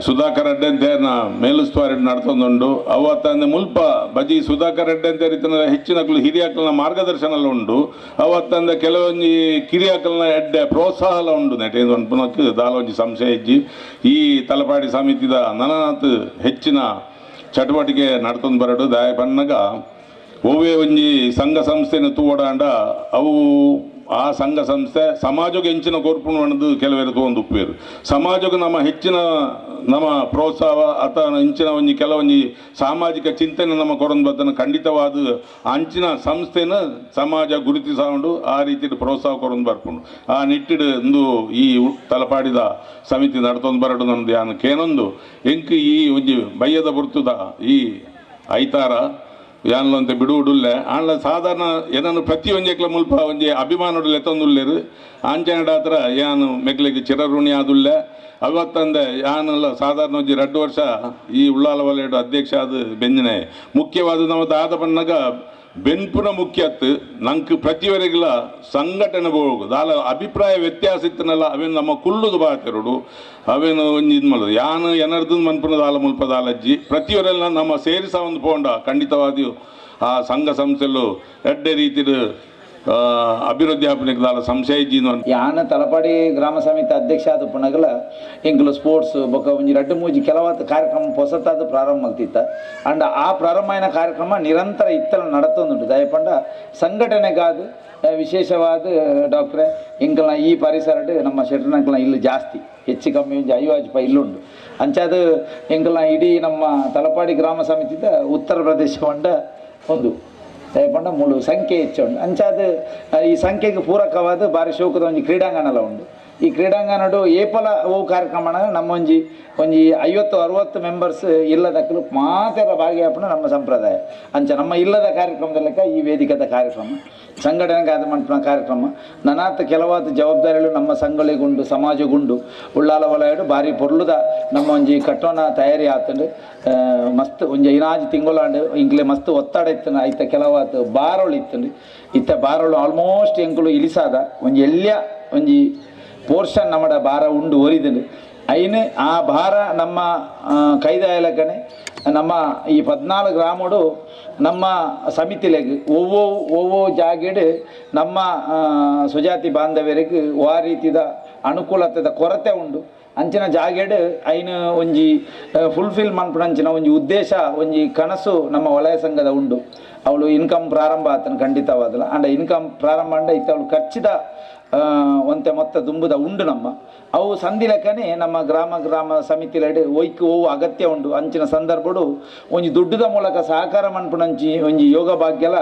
ಸುಧಾಕರ್ ರೆಡ್ಡಿ ಅಂತ ಮೇಲುಸ್ತುವಾರಿ ನಡ್ತೊಂದುಂಡು. ಅವತ್ತಂದೆ ಮುಲ್ಪ ಬಜಿ ಸುಧಾಕರ್ ರೆಡ್ಡಿ ಅಂತ ರೀತಿಯ ಹೆಚ್ಚಿನ ಹಿರಿಯಾಕಲ್ನ ಮಾರ್ಗದರ್ಶನ ಉಂಡು. ಅವತ್ತಂದೆ ಕೆಲವೊಂಜಿ ಕಿರಿಯಾಕಲ್ನ ಎಡ್ಡೆ ಪ್ರೋತ್ಸಾಹ ಉಂಡು ನೆಟ್ ಪುನಕ್ ದಾಲೊಂಜಿ ಸಂಶಯ ಇಜ್ಜಿ. ಈ ತಲಪಾಡಿ ಸಮಿತಿದ ನನನಾತ್ ಹೆಚ್ಚಿನ ಚಟುವಟಿಕೆ ನಡ್ತೊಂದು ಬರಡು ದಾಯ ಪನ್ನಗ ಒವ್ವೇ ಒಂಜಿ ಸಂಘ ಸಂಸ್ಥೆನ ತೂವಡಾಂಡ ಅವು ಆ ಸಂಘ ಸಂಸ್ಥೆ ಸಮಾಜಕ್ಕೆ ಹೆಚ್ಚಿನ ಕೊರ್ಪುಣು ಅನ್ನೋದು ಕೆಲವರು ತಗೊಂಡು ಉಪ್ಪೇರು. ಸಮಾಜಕ್ಕೆ ನಮ್ಮ ಹೆಚ್ಚಿನ ನಮ್ಮ ಪ್ರೋತ್ಸಾಹ ಅಥವಾ ಹೆಂಚಿನ ಒಂಜಿ ಕೆಲವೊಂಜಿ ಸಾಮಾಜಿಕ ಚಿಂತನೆ ನಮ್ಮ ಕೊರೊಂದು ಬತ್ತನ ಖಂಡಿತವಾದ ಅಂಚಿನ ಸಂಸ್ಥೆನ ಸಮಾಜ ಗುರುತಿಸೋಂಡು ಆ ರೀತಿ ಪ್ರೋತ್ಸಾಹ ಕೊರೊಂದು ಬರ್ಪುಂಡು. ಆ ನಿಟ್ಟಿಡು ಒಂದು ಈ ತಲಪಾಡಿದ ಸಮಿತಿ ನಡ್ತೊಂದು ಬರಡು ನಮ್ದು ಯಾನ್ ಕೇನೊಂದು ಎಂಕ್ ಈ ಒಂಜಿ ಬಯ್ಯದ ಬರ್ತದ ಈ ಐತಾರ ಯಾನ್ಲಂತೆ ಬಿಡುವುಡುಲ್ಲೆ ಆಂಡ್ಲ ಸಾಧಾರಣ ಏನನ್ನು ಪ್ರತಿಯೊಂಜೆಕ್ಲ ಮುಲ್ಪ ಒಂಜಿ ಅಭಿಮಾನೊಡು ಎತ್ತೊಂದುಲ್ಲೇರು ಆಂಚನೆಡ ಹತ್ರ ಯಾನು ಮೆಕ್ಲೆಗ್ ಚಿರಋಣಿ ಆದುಲ್ಲೆ. ಅವತ್ತಂದೆ ಯಾನೆಲ್ಲ ಸಾಧಾರಣ ಒಂಜಿ 2 ವರ್ಷ ಈ ಉಳ್ಳಾಲ ವಲಯಡು ಅಧ್ಯಕ್ಷ ಆದ ಬೆಂಜಿನ ಮುಖ್ಯವಾದ ನಮ್ಮ ದಾದ ಪನ್ನಗ ಬೆನ್ಪುನ ಮುಖ್ಯತ್ತು ನಂಗೆ ಪ್ರತಿಯವರೆಗೆಲ್ಲ ಸಂಘಟನೆ ಹೋಗು ದಾಲ ಅಭಿಪ್ರಾಯ ವ್ಯತ್ಯಾಸ ಇತ್ತನಲ್ಲ ಅವೇನು ನಮ್ಮ ಕುಳ್ಳುದು ಬಾತಿರೋಡು ಅವೇನು ಒಂಜಿ ಇದು ಮಾಡೋದು ಯಾನು ಎನರ್ದು ಮನ್ಪುನ ದಾಲ ಮುಲ್ಪ ದಾಲಜ್ಜಿ ಪ್ರತಿಯವರೆಲ್ಲ ನಮ್ಮ ಸೇರಿಸ ಒಂದು ಪೋಂಡ ಖಂಡಿತವಾಗಿಯೂ ಆ ಸಂಘ ಸಂಸ್ಥೆಲು ಎಡ್ಡೆ ರೀತಿಯ ಅಭಿವೃದ್ಧಿ ಆಪನಿಗೆ ದಾಲ ಸಂಶಯ ಇಜ್ಜಿ. ಯಾನ ತಲಪಾಡಿ ಗ್ರಾಮ ಸಮಿತಿ ಅಧ್ಯಕ್ಷ ಆದ ಪುನಗಲ ಎಂಕುಲು ಸ್ಪೋರ್ಟ್ಸ್ ಬೊಕ್ಕ ಒಂಜಿ 2 3 ಕೆಲವಾದ ಕಾರ್ಯಕ್ರಮ ಹೊಸತಾದ ಪ್ರಾರಂಭ ಮಲ್ತಿತ್ತ. ಅಂಡ್ ಆ ಪ್ರಾರಂಭ ಆಯಿನ ಕಾರ್ಯಕ್ರಮ ನಿರಂತರ ಇತ್ತಲ ನಡತೊಂದುಂಟು. ದಯಪಂಡ ಸಂಘಟನೆಗಾದ ವಿಶೇಷವಾದ ಡಾಕ್ಟ್ರೆ ಎಂಕಲ್ನ ಈ ಪರಿಸರ ನಮ್ಮ ಶೆಟ್ರನಂಕಲ್ನ ಇಲ್ಲಿ ಜಾಸ್ತಿ ಹೆಚ್ಚು ಕಮ್ಮಿ ಒಂಜಿ 50 ರೂಪಾಯಿ ಇಲ್ಲುಂಡು. ಅಂಚಾದ ಎಂಕಲ್ನ ಇಡೀ ನಮ್ಮ ತಲಪಾಡಿ ಗ್ರಾಮ ಸಮಿತಿದ ಉತ್ತರ ಪ್ರದೇಶ ಪಂಡ ಒಂದು ದಯಪಂಡ ಮೂಲು ಸಂಖ್ಯೆ ಹೆಚ್ಚು ಉಂಟು. ಅಂಚಾದ ಈ ಸಂಖ್ಯೆಗೆ ಪೂರಕವಾದ ಭಾರಿ ಶೋಕದ ಒಂಜಿ ಕ್ರೀಡಾಂಗಣಲ ಉಂಡು. ಈ ಕ್ರೀಡಾಂಗಣಡು ಏಪಲ ಓ ಕಾರ್ಯಕ್ರಮ ನಮ್ಮೊಂಜಿ ಒಂಜಿ 50-60 ಮೆಂಬರ್ಸ್ ಇಲ್ಲದಕ್ಕಲು ಮಾತೆರ ಭಾಗಿಯಾಪಣ ನಮ್ಮ ಸಂಪ್ರದಾಯ. ಅಂಚ ನಮ್ಮ ಇಲ್ಲದ ಕಾರ್ಯಕ್ರಮದ ಲೆಕ್ಕ ಈ ವೇದಿಕದ ಕಾರ್ಯಕ್ರಮ ಸಂಘಟನೆಗಾದ ಮಂಟಪನ ಕಾರ್ಯಕ್ರಮ ನನಾತ್ ಕೆಲವಾದ ಜವಾಬ್ದಾರಿಗಳು ನಮ್ಮ ಸಂಘಗಳಿಗುಂಡು ಸಮಾಜಗುಂಡು ಉಳ್ಳಾಲ ವಲಯಡು ಭಾರಿ ಪೊರ್ಲುದ ನಮ್ಮ ಒಂಜಿ ಕಟ್ಟೋಣ ತಯಾರಿ ಆತಂಡು ಮಸ್ತ್ ಒಂಜಿ 5 ತಿಂಗಳಾಂಡು ಇಂಕ್ಲೆ ಮಸ್ತ್ ಒತ್ತಡ ಇತ್ತು ಐತ ಕೆಲವಾದ ಬಾರೋಳು ಇತ್ತಂಡು ಇತ್ತ ಬಾರೋಳು ಆಲ್ಮೋಸ್ಟ್ ಎಂಕುಲು ಇಳಿಸಾದ ಒಂಜಿ ಎಲ್ಯ ಒಂಜಿ ಪೋರ್ಷನ್ ನಮ್ಮಡ ಭಾರ ಉಂಡು ಒರಿದಂಡು ಐನು ಆ ಭಾರ ನಮ್ಮ ಕೈದಾಯಲಕನೆ ನಮ್ಮ ಈ 14 ಗ್ರಾಮಡು ನಮ್ಮ ಸಮಿತಿಲೆಗ್ ಒವ್ವೋ ಒವ್ವೋ ಜಾಗೆಡು ನಮ್ಮ ಸುಜಾತಿ ಬಾಂಧವ್ಯರಿಗೆ ಆ ರೀತಿದ ಅನುಕೂಲತೆದ ಕೊರತೆ ಉಂಡು. ಅಂಚಿನ ಜಾಗೆಡು ಐನು ಒಂಜಿ ಫುಲ್ಫಿಲ್ ಮನ್ಪುನಂಚಿನ ಒಂಜಿ ಉದ್ದೇಶ ಒಂಜಿ ಕನಸು ನಮ್ಮ ವಲಯ ಸಂಘದ ಉಂಡು. ಅವಳು ಇನ್ಕಮ್ ಪ್ರಾರಂಭ ಆತನ ಖಂಡಿತವಾದಲ್ಲ ಅಂಡ ಇನ್ಕಮ್ ಪ್ರಾರಂಭ ಅಂಡ ಇತ್ತ ಅವಳು ಖರ್ಚಿದ ಒಂತೆ ಮೊತ್ತ ದುಂಬುದ ಉಂಡು ನಮ್ಮ ಅವು ಸಂಧಿಲೆಕ್ಕನೆ ನಮ್ಮ ಗ್ರಾಮ ಗ್ರಾಮ ಸಮಿತಿಲೆಡ್ ಒಯ್ಕು ಓವು ಅಗತ್ಯ ಉಂಡು. ಅಂಚಿನ ಸಂದರ್ಭಡು ಒಂಜಿ ದುಡ್ಡುದ ಮೂಲಕ ಸಹಕಾರ ಮನ್ಪುನಂಚಿ ಒಂಜಿ ಯೋಗ ಭಾಗ್ಯಲ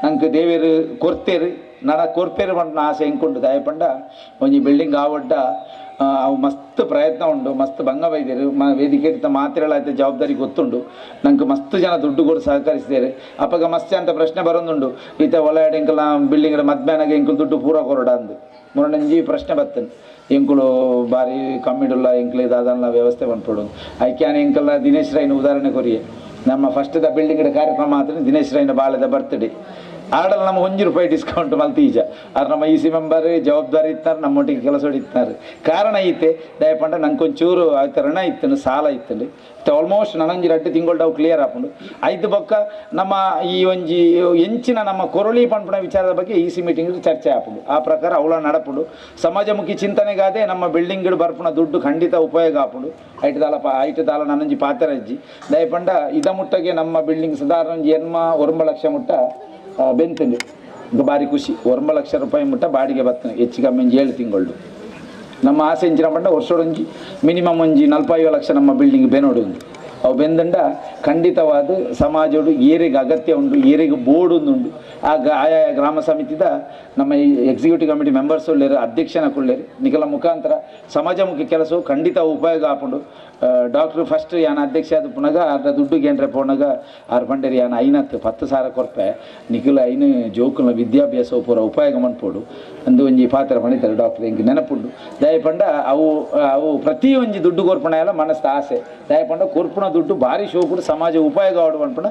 ನಂಗೆ ದೇವೇರು ಕೊರ್ತೇರು ನನ ಕೊರ್ಪೇರು ಮನ್ಪುನ ಆಸೆ ಎಂಕುಂಡು. ದಯಪಂಡ ಒಂಜಿ ಬಿಲ್ಡಿಂಗ್ ಆವಡ್ಡ ಅವು ಮಸ್ತ್ ಪ್ರಯತ್ನ ಉಂಡು ಮಸ್ತ್ ಭಂಗ ಬೈದೇರು ವೇದಿಕೆ ಮಾತ್ರೆಗಳಾಯ್ತು ಜವಾಬ್ದಾರಿ ಗೊತ್ತುಂಡು ನಂಗೆ ಮಸ್ತ್ ಜನ ದುಡ್ಡು ಕೊಡು ಸಹಕರಿಸಿದ್ದಾರೆ. ಅಪ್ಪಗ ಮಸ್ತ್ ಅಂತ ಪ್ರಶ್ನೆ ಬರೋದುಂಡು ಈತ ಒಳಗಡೆ ಎಂಕಲ್ ಬಿಲ್ಡಿಂಗ್ ಮಧ್ಯಾಹ್ನಗೆ ಎಂಕಲ್ ದುಡ್ಡು ಪೂರ ಕೊರಡ ಅಂದು ಮುರಣಂಜಿ ಪ್ರಶ್ನೆ ಬರ್ತೇನೆ ಎಂಕುಲು ಭಾರಿ ಕಮ್ಮಿಡುಲ್ಲ ಎಂಕುಲು ದಾದಲ್ಲ ವ್ಯವಸ್ಥೆ ಮನ್ಪೊಡು ಐಕ್ಯಾನ ಎಂಕಲ್ನ ದಿನೇಶ್ ರೈನ ಉದಾಹರಣೆ ಕೊರಿಯೆ ನಮ್ಮ first the building ಕಾರ್ಯಕ್ರಮ ಆದ್ರೆ ದಿನೇಶ್ ರೈನ ಬಾಳೆದ ಬರ್ತ್ಡೇ ಆಡಲ್ ನಮ್ಮ 1 ರೂಪಾಯಿ ಡಿಸ್ಕೌಂಟ್ ಮಲ್ತೀಜ ಆರ್ ನಮ್ಮ E C member ಜವಾಬ್ದಾರಿ ಇತ್ತಾರೆ ನಮ್ಮೊಟ್ಟಿಗೆ ಕೆಲಸ ಹೊಡಿತಾರೆ. ಕಾರಣ ಐತೆ ದಯಪಂಡ ನಂಗೊಂಚೂರು ಆಯ್ತು ಋಣ ಇತ್ತು ಸಾಲ ಇತ್ತು ಆಲ್ಮೋಸ್ಟ್ ನನಂಜಿ 2 ತಿಂಗಳು ಅವು ಕ್ಲಿಯರ್ ಆಪುಂಡು. ಐದು ಬೊಕ್ಕ ನಮ್ಮ ಈ ಒಂಜಿ ಎಂಚಿನ ನಮ್ಮ ಕೊರಳಿ ಪಂಪುನ ವಿಚಾರದ ಬಗ್ಗೆ E C meeting ಚರ್ಚೆ ಆಪುಂಡು. ಆ ಪ್ರಕಾರ ಅವಳ ನಡಪುಂಡು ಸಮಾಜಮುಖಿ ಚಿಂತನೆಗಾದೆ ನಮ್ಮ ಬಿಲ್ಡಿಂಗ್ ಬರ್ಪುನ ದುಡ್ಡು ಖಂಡಿತ ಉಪಯೋಗ ಆಪುಂಡು. ಐಟು ದಾಲ ನನ್ನಂಜಿ ಪಾತ್ರ ಅಜ್ಜಿ ದಯಪಂಡ ಇದ ಮುಟ್ಟಗೆ ನಮ್ಮ ಬಿಲ್ಡಿಂಗ್ ಸಾಧಾರಣ ಒಂಜಿ 9 ಲಕ್ಷ ಮುಟ್ಟ ಬೆಂತಂಡು ಭಾರಿ ಖುಷಿ 9 ಲಕ್ಷ ರೂಪಾಯಿ ಮುಟ್ಟ ಬಾಡಿಗೆ ಬರ್ತನೆ ಹೆಚ್ಚು ಕಮ್ಮಿ ಒಂಜಿ 7 ತಿಂಗಳು. ನಮ್ಮ ಆಸೆ ಎಂಚಿನ ಪಂಡ ವರ್ಷಡೊಂಜಿ ಮಿನಿಮಮ್ ಒಂಜಿ 45 ಲಕ್ಷ ನಮ್ಮ ಬಿಲ್ಡಿಂಗ್ ಬೆನೋಡು ಅವು ಬೆಂದಂಡ ಖಂಡಿತವಾದ ಸಮಾಜೋಡು ಏರಿಗೆ ಅಗತ್ಯ ಉಂಡು ಏರಿಗೆ ಬೋರ್ಡ್ ಉಂಡು. ಆ ಆಯಾ ಗ್ರಾಮ ಸಮಿತಿದ ನಮ್ಮ ಈ executive committee members ಉಳ್ಳೇರು ಅಧ್ಯಕ್ಷನ ಕುಳ್ಳೇರು ನಿಕಲ ಮುಖಾಂತರ ಸಮಾಜಮುಖಿ ಕೆಲಸವು ಖಂಡಿತ ಉಪಯೋಗ ಆಪುಂಡು. ಡಾಕ್ಟ್ರು ಫಸ್ಟ್ ಯಾನ ಅಧ್ಯಕ್ಷ ಅದು ಪುನಗ ಅರ್ಧ ದುಡ್ಡು ಗೇಂಡ್ರೆ ಪೋಣಗ ಆರು ಪಂಡೇರಿ ಯಾನ ಐನತ್ತು 10,000 ಕೊರ್ಪೆ ನಿಖಿಲ ಐನು ಜೋಕುಲ ವಿದ್ಯಾಭ್ಯಾಸ ಪೂರ ಉಪಯೋಗ ಮನ್ಪೋಡು ಅಂದು ಒಂಜಿ ಪಾತ್ರ ಪಣಿತಾರೆ ಡಾಕ್ಟರ್ ಎಂಕ್ ನೆನಪುಂಡು. ದಯಪಂಡ ಅವು ಅವು ಪ್ರತಿ ಒಂಜಿ ದುಡ್ಡು ಕೊರ್ಪಣ ಎಲ್ಲ ಮನಸ್ಸು ಆಸೆ ದಯಪಂಡ ಕೊರ್ಪುಣ ದುಡ್ಡು ಭಾರಿ ಶೋಕುಡು ಸಮಾಜ ಉಪಯೋಗ ಆಡು ಪನ್ಪುಣ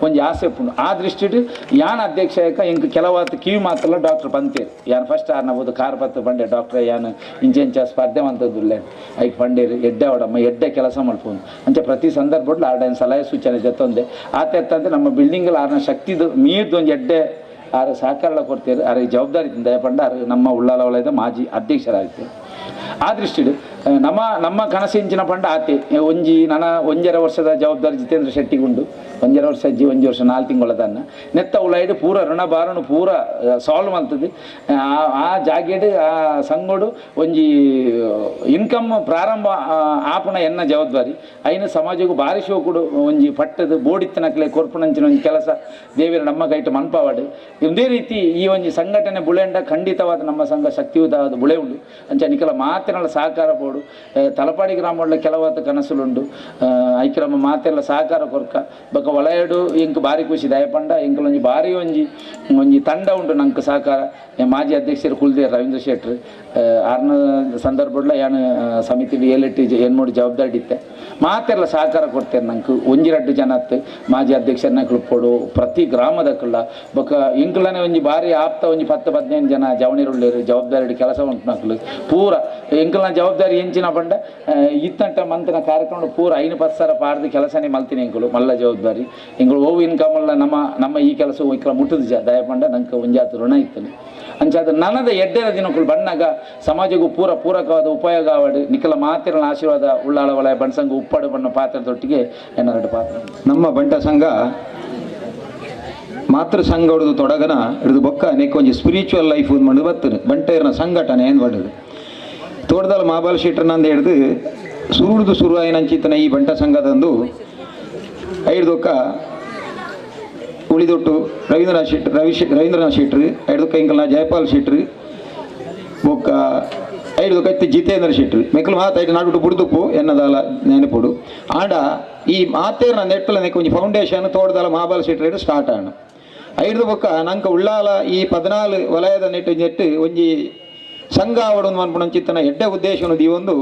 ಒಂಜಿ ಆಸೆ ಉಪ್ಪುಂಡು. ಆ ದೃಷ್ಟಿಡ್ ಯಾನ ಅಧ್ಯಕ್ಷ ಎಂಕ್ ಕೆಲವಾತ್ ಕಿವಿ ಮಾತಲ್ಲ ಡಾಕ್ಟರ್ ಪಂತೇರು ಯಾನ್ ಫಸ್ಟ್ ಆರ್ನ ಬೋದು ಕಾರ್ ಪತ್ತು ಪಂಡೆ ಡಾಕ್ಟ್ರೆ ಯಾನ್ ಇಂಚೆಂಚ ಸ್ಪರ್ಧೆ ಮಂತದ್ದುಲ್ಲೆ ಐಕ್ ಪಂಡೇರು ಎಡ್ಡೆ ಅವಡಮ್ಮ ಎಡ್ಡೆ ಕೆಲಸ ಮಲ್ಪೊಂದು ಅಂಚೆ ಪ್ರತಿ ಸಂದರ್ಭಡ್ಲು ಆರ್ಡನ್ ಸಲಹೆ ಸೂಚನೆ ಜೊತ್ತೊಂದೆ ಆತ ನಮ್ಮ ಬಿಲ್ಡಿಂಗ್ ಆರ್ನ ಶಕ್ತಿದು ಮೀರ್ದು ಒಂಜಿ ಎಡ್ಡೆ ಆರು ಸಹಕಾರ ಕೊಡ್ತೀರಿ ಆರು ಜವಾಬ್ದಾರಿ ದಯಪಂಡ ಆರು ನಮ್ಮ ಉಳ್ಳಾಲ ವಲಯದ ಮಾಜಿ ಅಧ್ಯಕ್ಷರಾಗಿತ್ತು. ಆ ದೃಷ್ಟಿಡ್ ನಮ್ಮ ನಮ್ಮ ಕನಸು ಇಂಚಿನ ಪಂಡ ಆತೆ ಒಂಜಿ ನನ್ನ 1.5 ವರ್ಷದ ಜವಾಬ್ದಾರಿ ಜಿತೇಂದ್ರ ಶೆಟ್ಟಿಗುಂಡು 1.5 ವರ್ಷ ಅಜ್ಜಿ 1 ವರ್ಷ 4 ತಿಂಗಳದನ್ನ ನೆತ್ತ ಉಳೈಡು ಪೂರ ಋಣ ಬಾರನು ಪೂರ ಸಾಲ್ವ್ ಮಾಡ್ತದೆ. ಆ ಜಾಗೆಡು ಆ ಸಂಗೋಡು ಒಂಜಿ ಇನ್ಕಮ್ ಪ್ರಾರಂಭ ಆಪುಣ ಎನ್ನ ಜವಾಬ್ದಾರಿ ಐನ ಸಮಾಜಕ್ಕೂ ಭಾರಿ ಶೋಕುಡು ಒಂಜಿ ಪಟ್ಟದು ಬೋಡಿತ್ತನಕ್ಲೆ ಕೊರ್ಪುಣಂಚಿನ ಒಂಜಿ ಕೆಲಸ ದೇವಿರ ನಮ್ಮ ಕೈಟು ಮನ್ಪಾವಾಡು. ಇದೇ ರೀತಿ ಈ ಒಂಜಿ ಸಂಘಟನೆ ಬುಳೆಂಡ ಖಂಡಿತವಾದ ನಮ್ಮ ಸಂಘ ಶಕ್ತಿಯುತವಾದ ಬುಳೆ ಉಂಡು. ಅಂಚ ನಿಕಲ ಮಾತಿನ ಸಹಕಾರ ಬೋಡು ತಲಪಾಡಿ ಗ್ರಾಮಗಳ ಕೆಲವಾದ ಕನಸುಲುಂಡು ಐಕ್ರಮ ಮಾತೆಲ್ಲ ಸಹಕಾರ ಕೊರ್ಕ ಬೊಕ ವಲಯಡು ಇಂಕ್ ಭಾರಿ ಖುಷಿ ದಯಪಂಡ ಇಂಕಲೊಂಜಿ ಭಾರಿ ಒಂಜಿ ಒಂಜಿ ತಂಡ ಉಂಡು ನಂಗೆ ಸಹಕಾರ. ಮಾಜಿ ಅಧ್ಯಕ್ಷರು ಕುಲ್ದೇರ್ ರವೀಂದ್ರ ಶೆಟ್ರು ಆರ್ನ ಸಂದರ್ಭಡ್ಲ ಯಾನು ಸಮಿತಿ ಏಳೆಟ್ಟು ಏನ್ಮೂಡು ಜವಾಬ್ದಾರಿ ಇತ್ತೆ ಮಾತೆಲ್ಲ ಸಹಕಾರ ಕೊಡ್ತೇನೆ ನಂಗೆ ಒಂಜಿ 2 ಜನ ಅತ್ತು ಮಾಜಿ ಅಧ್ಯಕ್ಷರನ್ನ ಕುಳ್ಪೋಡು ಪ್ರತಿ ಗ್ರಾಮದಕ್ಕಲ್ಲ ಬೊಕ ಇಂಕ್ಲನೆ ಒಂಜಿ ಭಾರಿ ಆಪ್ತ ಒಂಜಿ 10-15 ಜನ ಜವಣಿರುಳ್ಳೇರು ಜವಾಬ್ದಾರಿ ಕೆಲಸ ಉಂಟು ನಕ್ಲು ಪೂರ ಎಂಕಲ್ನ ಜವಾಬ್ದಾರಿ ಎಂಚಿನ ಪಂಡ ಇತ್ತಂಟ ಮಂತಿನ ಕಾರ್ಯಕ್ರಮ ಪೂರ 5-10 ಸಾವಿರ ಪಾರ್ದು ಕೆಲಸನೇ ಮಲ್ತೀನಿ ಎಂಕುಲು ಮಲ್ಲ ಜವಾಬ್ದಾರಿ ಎಂಕುಲು ಓವು ಇನ್ಕಮ್ ಅಲ್ಲ ನಮ್ಮ ನಮ್ಮ ಈ ಕೆಲಸ ಇಂಕಲ ಮುಟ್ಟದ ದಯಪಂಡ ನಂಗೆ ಒಂಜಾತು ಋಣ ಇತ್ತು. ಅಂಚಾದ ನನದ ಎಡ್ಡೆರ ದಿನಕ್ಕೂ ಬಣ್ಣಾಗ ಸಮಾಜಕ್ಕೂ ಪೂರ ಪೂರಕವಾದ ಉಪಯೋಗ ಆವಡು ನಿಖಲ ಮಾತಿರನ ಆಶೀರ್ವಾದ ಉಳ್ಳಾಳ ವಲಯ ಬಣ್ಸಂಗ ಉಪ್ಪಾಡು ಬಣ್ಣ ಪಾತ್ರದೊಟ್ಟಿಗೆ ಎನ್ನರಡು ಪಾತ್ರ. ನಮ್ಮ ಬಂಟ ಸಂಘ ಮಾತೃ ಸಂಘ ಹೊಡೆದು ತೊಡಗನ ಹಿಡಿದು ಬೊಕ್ಕ ನೆಕ್ಕೊಂಜಿ ಸ್ಪಿರಿಚುವಲ್ ಲೈಫ್ ಒಂದು ಮಂಡು ಬರ್ತದೆ ಬಂಟೇರ್ನ ಸಂಘಟನೆ ಏನು ಮಾಡೋದು ತೋಟದಲ್ಲಿ ಮಾಬಾಲ್ ಶೆಟ್ಟರ್ನಂದು ಹಿಡಿದು ಸುರುಡ್ದು ಸುರು ಆಯ್ನಂಚಿತನ ಈ ಬಂಟ ಸಂಘದಂದು ಐಡ್ದೊಕ್ಕ ಉಳಿದೊಟ್ಟು ರವೀಂದ್ರನಾಥ್ ಶೆಟ್ರು ರವೀಂದ್ರನಾಥ್ ಶೆಟ್ರು ಐಡ್ದೊಕ್ಕ ಇಂಕಲ್ನ ಜಯಪಾಲ್ ಶೆಟ್ರು ಬೊಕ್ಕ ಐದು ಕತ್ತಿ ಜಿತೇಂದ್ರ ಶೆಟ್ರು ಮೆಕ್ಕಲು ಮಾತು ಐದು ನಾಡುಟು ಬುಡ್ದುಪ್ಪು ಎನ್ನದಾಲ ನೆನಪುಡು ಆಂಡ ಈ ಮಾತೇರ್ನ ನೆಟ್ಟಲ ನೆಕ್ ಒಂಜಿ ಫೌಂಡೇಶನ್ ತೋಟದಾಲ ಮಹಾಬಲ ಶೆಟ್ರು ಸ್ಟಾರ್ಟ್ ಆಣ ಐದು ಬೊಕ್ಕ ನಂಕ ಉಳ್ಳಾಲ ಈ 14 ವಲಯದ ನೆಟ್ಟು ನೆಟ್ಟು ಒಂಜಿ ಸಂಘ ಆವಡು ಮನ್ಪುಣ ಚಿತ್ತನ ಎಡ್ಡೆ ಉದ್ದೇಶವನ್ನು ದೀವೊಂದು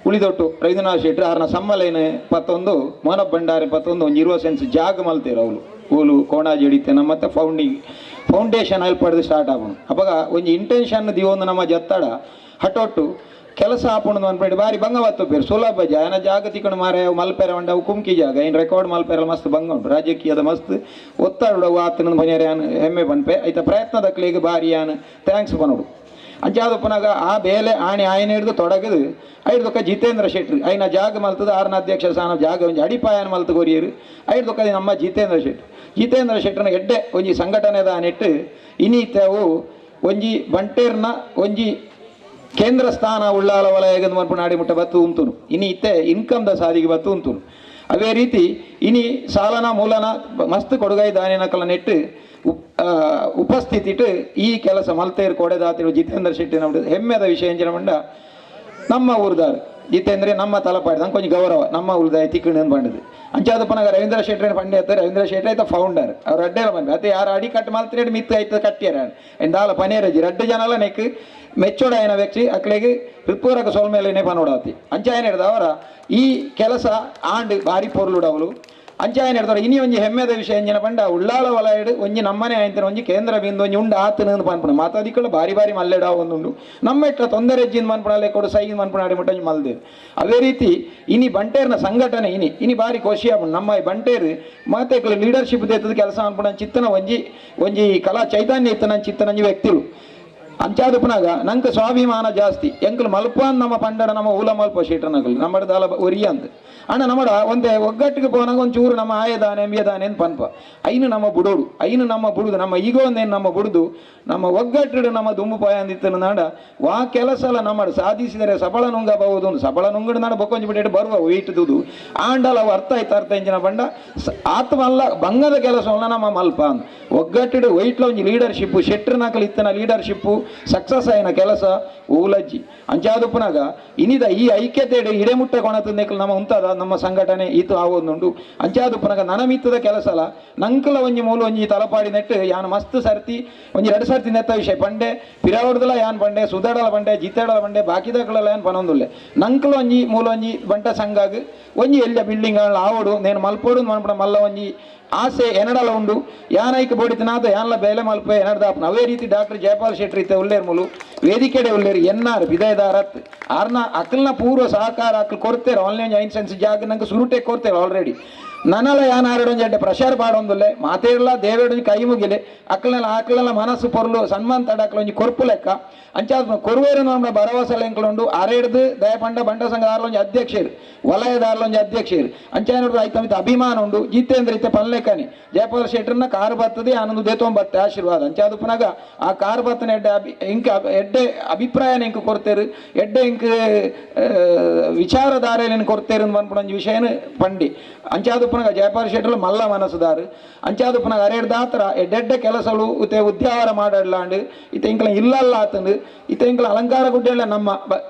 ಉಳಿದೊಟ್ಟು ರವೀಂದ್ರನಾಥ್ ಶೆಟ್ರು ಆರ್ನ ಸಮ್ಮಲೈನ ಪತ್ತೊಂದು ಮೋನ ಭಂಡಾರಿ ಪತ್ತೊಂದು ಒಂಜಿ 20 ಸೆನ್ಸ್ ಜಾಗ ಮಲ್ತೇರು ಅವಳು ಓಲು ಕೋಣಾಜಿ ಹಿಡಿತೇನೆ ಮತ್ತು ಫೌಂಡೇಶನ್ ಹೆಲ್ಪ್ ಪಡೆದು ಸ್ಟಾರ್ಟ್ ಆಗೋಣ ಅವಾಗ ಒಂಜಿ ಇಂಟೆನ್ಷನ್ ದಿವೊಂದು ನಮ್ಮ ಜತ್ತಾಡ ಹಟೊಟ್ಟು ಕೆಲಸ ಆಪುಣದು ಅನ್ಪೇಡಿ ಬಾರಿ ಬಂಗವತ್ತು ಪೇರು ಸುಲಭ ಜಾಯನ ಜಾಗತಿಕಣ ಮಾರೆ ಮಲ್ಪೆರ ಉಂಡು ಅವು ಕುಮ್ಕಿ ಜಾಗ ಏನು ರೆಕಾರ್ಡ್ ಮಲ್ಪೆರ ಮಸ್ತ್ ಬಂಗ ಉಂಟು ರಾಜಕೀಯದ ಮಸ್ತ್ ಒತ್ತಾಡುವು ಆತನ ಬನಿಯರೆ ಯಾನ್ ಹೆಮ್ಮೆ ಪನ್ಪೆ ಐತ ಪ್ರಯತ್ನದಕ್ಲೆಗ್ ಬಾರಿ ಯಾನ್ thanks ಪನೋಡು ಅಂಚಾದಪ್ಪನಾಗ ಆ ಬೇಲೆ ಆಣಿ ಆಯನ ಹಿಡಿದು ತೊಡಗದು ಐಡ್ದೊಕ್ಕ ಜಿತೇಂದ್ರ ಶೆಟ್ರು ಐನ ಜಾಗ ಮಲ್ತದ ಆರ್ನ ಅಧ್ಯಕ್ಷ ಸ್ಥಾನ ಜಾಗ ಒಂಜಿ ಅಡಿಪಾಯನ ಮಲ್ತು ಕೊರಿಯರು ಐಡ್ದೊಕ್ಕ ನಮ್ಮ ಜಿತೇಂದ್ರ ಶೆಟ್ರು ಜಿತೇಂದ್ರ ಶೆಟ್ರನ ಎಡ್ಡೆ ಒಂಜಿ ಸಂಘಟನೆದ ನೆಟ್ಟು ಇನ್ನಿತವು ಒಂಜಿ ಬಂಟೇರ್ನ ಒಂಜಿ ಕೇಂದ್ರ ಸ್ಥಾನ ಉಳ್ಳಾಲ ವಲಯಗಂದು ಮನ್ಪು ನಾಡಿ ಮುಟ್ಟ ಬತ್ತು ಉಂತುನು ಇನಿ ಇತ್ತೆ ಇನ್ಕಮ್ದ ಸಾದಿಗೆ ಬತ್ತು ಉಂತುನು ಅದೇ ರೀತಿ ಇನಿ ಸಾಲನ ಮೂಲನ ಮಸ್ತ್ ಕೊಡುಗೈ ದಾನಿನಕಲ ನೆಟ್ಟು ಉಪಸ್ಥಿತಿಟ್ಟು ಈ ಕೆಲಸ ಮಲ್ತೇರು ಕೊಡೆದಾತಿರು ಜಿತೇಂದ್ರ ಶೆಟ್ಟಿ ನಮ್ಮ ಹೆಮ್ಮೆದ ವಿಷಯ ಎಂಜಿನ ಮಂಡ ನಮ್ಮ ಊರ್ದಾರು ಜಿತೇಂದ್ರೆ ನಮ್ಮ ತಲಪಾಡಿದ ಕೊಂಚ ಗೌರವ ನಮ್ಮ ಉಳಿದಾಯ ತಿಕ್ಕಣಿ ಬಂಡದು ಅಂಚಾದಪ್ಪನಾಗ ರವೀಂದ್ರ ಶೆಟ್ಟಿ ಪಂಡೆ ಆಯ್ತು ರವೀಂದ್ರ ಶೆಟ್ಟಿ ಆಯ್ತು ಫೌಂಡರ್ ಅವ್ರು ಅಡ್ಡೆ ಬಂದ ಅತ್ತೆ ಯಾರು ಅಡಿ ಕಟ್ ಮಲ್ತ್ರೇಡ್ ಮಿತ್ತು ಆಯ್ತು ಕಟ್ಟಿಯಾರ ಎಂದಾಲ ಪನೇರಜಿ ರಡ್ಡು ಜನಲ ನೆಕ್ ಮೆಚ್ಚೋಡ ಏನ ವ್ಯಕ್ತಿ ಅಕ್ಲೆಗೆ ಹೃತ್ಪೂರಕ ಸೋಲ್ಮೇಲೆನೆ ಪನೋಡಾತಿ ಅಂಚಾಯನ ಹಿಡ್ದ ಅವರ ಈ ಕೆಲಸ ಆಂಡ್ ಭಾರಿ ಪೊರ್ಲುಡವಳು ಅಂಚಾಯನ ಹಿಡ್ದವ್ರು ಇನಿ ಒಂಜಿ ಹೆಮ್ಮೆದ ವಿಷಯ ಎಂಜಿನ ಪಂಡ ಉಳ್ಳಾಲ ವಲಯಡು ಒಂಜಿ ನಮ್ಮನೆ ಆಯ್ತಾನೆ ಒಂಜಿ ಕೇಂದ್ರ ಬಿಂದು ಒಂಜಿ ಉಂಡು ಆತನ ಪನ್ಪುಣ ಮಾತಾದಿಕ್ಕಳು ಬಾರಿ ಬಾರಿ ಮಲ್ಲೆಡ ಒಂದುಂಡು ನಮ್ಮ ಇಟ್ಟ ತೊಂದರೆ ಎಜ್ಜಿನ ಮನ್ಪುಣ ಕೊಡು ಸೈಗಿನ ಮನ್ಪುಣ ಆಡಿ ಮುಟ್ಟ ಒಂಜಿ ಮಲ್ದೇರು ಅದೇ ರೀತಿ ಇನಿ ಬಂಟೇರ್ನ ಸಂಘಟನೆ ಇನಿ ಇನಿ ಬಾರಿ ಖುಷಿ ಆಪುಂಡು ನಮ್ಮ ಈ ಬಂಟೇರು ಮಾತೆಕ್ಲು ಲೀಡರ್ಶಿಪ್ ದೇತದ ಕೆಲಸ ಅನ್ಪುಣ ಚಿತ್ತನ ಒಂಜಿ ಒಂಜಿ ಕಲಾ ಚೈತನ್ಯ ಇತ್ತನ ಚಿತ್ತನಂಜಿ ವ್ಯಕ್ತಿಲು ಅಂಚಾದಪ್ಪನಾಗ ನಂಗೆ ಸ್ವಾಭಿಮಾನ ಜಾಸ್ತಿ ಎಂಕಲು ಮಲ್ಪಾನ್ ನಮ್ಮ ಪಂಡಡ ನಮ್ಮ ಊಲ ಮಲ್ಪ ಶೀಟನಕಲು ನಮ್ಮ ದಾಲ ಒರಿಯ ಅಂತ ಅಣ್ಣ ನಮ್ಮಡ ಒಂದೇ ಒಗ್ಗಟ್ಟಿಗೆ ಪೋನಾಗ ಒಂಚೂರು ನಮ್ಮ ಆಯದಾನೆ ಎಂಬಿಯದಾನೆ ಅಂತ ಪನ್ಪ ಐನು ನಮ್ಮ ಬುಡೋಡು ಐನು ನಮ್ಮ ಬುಡುದು ನಮ್ಮ ಈಗೋ ಒಂದೇನು ನಮ್ಮ ಬುಡುದು ನಮ್ಮ ಒಗ್ಗಟ್ಟು ನಮ್ಮ ದುಂಬು ಪಾಯ ಅಂದಿತ್ತನ ನಾಡ ವಾ ಕೆಲಸ ಎಲ್ಲ ನಮ್ಮ ಸಾಧಿಸಿದರೆ ಸಬಳ ನುಂಗಬಹುದು ಒಂದು ಸಬಳ ನುಂಗಡು ನಾಡ ಬೊಕ್ಕೊಂಜಿ ಬಿಟ್ಟು ಬರುವ ವೆಯ್ಟ್ ದುದು ಆಂಡಲ ಅವು ಅರ್ಥ ಆಯ್ತು ಅರ್ಥ ಇಂಚಿನ ಬಂಡ ಆತ್ಮ ಅಲ್ಲ ಬಂಗದ ಕೆಲಸವಲ್ಲ ನಮ್ಮ ಮಲ್ಪ ಅಂದ್ ಒಗ್ಗಟ್ಟಿಡು ವೈಟ್ಲ ಒಂಜಿ ಲೀಡರ್ಶಿಪ್ಪು ಶೆಟ್ರನಾಕಲು ಇತ್ತನ ಲೀಡರ್ಶಿಪ್ಪು ಸಕ್ಸಸ್ ಆಯ್ನ ಕೆಲಸ ಊಲಜ್ಜಿ ಅಂಚಾದುಪ್ಪನಾಗ ಇನಿದ ಈ ಐಕ್ಯತೆ ಹಿಡೆಮುಟ್ಟ ಕೊಣತಂದೇಕಲು ನಮ್ಮ ಉಂತಾದ ನಮ್ಮ ಸಂಘಟನೆ ಈತು ಆವೊಂದುಂಡು ಅಂಚಾದುಪ್ಪನಾಗ ನನಮಿತ್ತದ ಕೆಲಸ ಅಲ್ಲ ನಂಕಲ ಒಂಜಿ ಮೂಲು ಒಂಜಿ ತಲಪಾಡಿ ನೆಟ್ಟು ಯಾನ್ ಮಸ್ತ್ ಸರ್ತಿ ಒಂಜಿ ಎರಡು ಸರ್ತಿ ನೆತ್ತ ವಿಷಯ ಪಂಡೆ ಪಿರಾವಡ್ದಲ ಯಾನ್ ಪಂಡೆ ಸುದಾಡಲ ಪಂಡೆ ಜಿತ್ತಾಡಲ ಪಂಡೆ ಬಾಕಿದಾಕಲ ಯಾನ್ ಪನೊಂದುಲ್ಲೆ ನಂಕಲ ಒಂಜಿ ಮೂಲ ಒಂಜಿ ಬಂಟ ಸಂಘಾಗ ಒಂಜಿ ಎಲ್ಲ ಬಿಲ್ಡಿಂಗ್ ಆವಡು ನೇನು ಮಲ್ಪೋಡು ಮನ್ಪಡ ಮಲ್ಲ ಒಂಜಿ ಆಸೆ ಎನಡಲ ಉಂಡು ಯಾನೈಕ್ ಬೋಡಿತನಾದ ಯಾನ್ಲ ಬೇಲೆ ಮಲ್ಪೆ ಎನಡ್ದಾಪನ ಅವೇ ರೀತಿ ಡಾಕ್ಟರ್ ಜಯಪಾಲ್ ಶೆಟ್ಟಿ ಇತ್ತೆ ಉಲ್ಲೇರ್ ಮೂಲು ವೇದಿಕೆಡೆ ಉಲ್ಲೇರು ಎನ್ನಾರ್ ವಿದಯದಾರತ್ ಆರ್ನ ಅಕಲ್ನ ಪೂರ್ವ ಸಹಕಾರ ಅಕ್ಲ್ ಕೊಡ್ತೇರು ಆನ್ಲೈನ್ ಐನ್ ಸೆನ್ಸ್ ಜಾಗ ನಂಗೆ ಸುರುಟೆ ಕೊಡ್ತೇವೆ ಆಲ್ರೆಡಿ ನನಲ ಯಾನ್ ಆರಡೊಂಜಿ ಅಡ್ಡೆ ಪ್ರಚಾರ ಪಾಡೊಂದುಲ್ಲೆ ಮಾತೇರ್ಲ ದೇವೇಡೊಂಜಿ ಕೈ ಮುಗಿಲೆ ಅಕ್ಲನೆಲ್ಲ ಆಕ್ಲೆಲ್ಲ ಮನಸ್ಸು ಪೊರ್ಲು ಸನ್ಮಾನ ತಡಕ್ಲ ಒಂಜಿ ಕೊರ್ಪು ಲೆಕ್ಕ ಅಂಚಾದ ಕೊರುವೇರು ನಮ್ಮ ಭರವಸೆ ಎಂಕ್ಲುಂಡು ಅರೆಡ್ದು ದಯಪಂಡ ಬಂಡ ಸಂಘದ ಆರ್ಲೊಂಜಿ ಅಧ್ಯಕ್ಷರು ವಲಯದ ಆರ್ಲೊಂಜಿ ಅಧ್ಯಕ್ಷರು ಅಂಚಾಯನೋಡು ಐತ ಅಭಿಮಾನ ಉಂಡು ಜಿತೇಂದ್ರ ಇತ್ತೆ ಪನ್ಲೆಕ್ಕನಿ ಜಯಪಾಲ್ ಶೆಟ್ಟರ್ನ ಕಾರು ಬರ್ತದೆ ಆನಂದ ದೇತೊಂಬತ್ತೆ ಆಶೀರ್ವಾದ ಅಂಚಾದ ಪುನಗ ಆ ಕಾರು ಬತ್ತನ ಎಡ್ಡೆ ಇಂಕ ಎಡ್ಡೆ ಅಭಿಪ್ರಾಯನ ಇಂಕ ಕೊಡ್ತೇರು ಎಡ್ಡೆ ಇಂಕ ವಿಚಾರಧಾರೆಯನ್ನು ಕೊಡ್ತೇರು ಅನ್ಪುಣಂಜಿ ವಿಷಯನ ಪಂಡಿ ಅಂಚಾದ ಪುನಗ ಜಯಪಾಲ್ ಶೆಟ್ಟರ್ಲು ಮಲ್ಲ ಮನಸ್ಸುದಾರು ಅಂಚಾದ ಪುನಗ ಅರೆಡ್ದಾತ್ರ ಎಡ್ಡೆಡ್ಡೆ ಕೆಲಸಲು ಇತ್ತೆ ಉದ್ಯಾವರ ಮಾಡಲಾಂಡು ಇತ್ತೆ ಇಂಕಲ ಇಲ್ಲಲ್ಲ ಆತಂದು ಇತ್ತೆ ಇಂಕಲ ಅಲಂಕಾರ ಗುಡ್ಡೆಲ್ಲ ನಮ್ಮ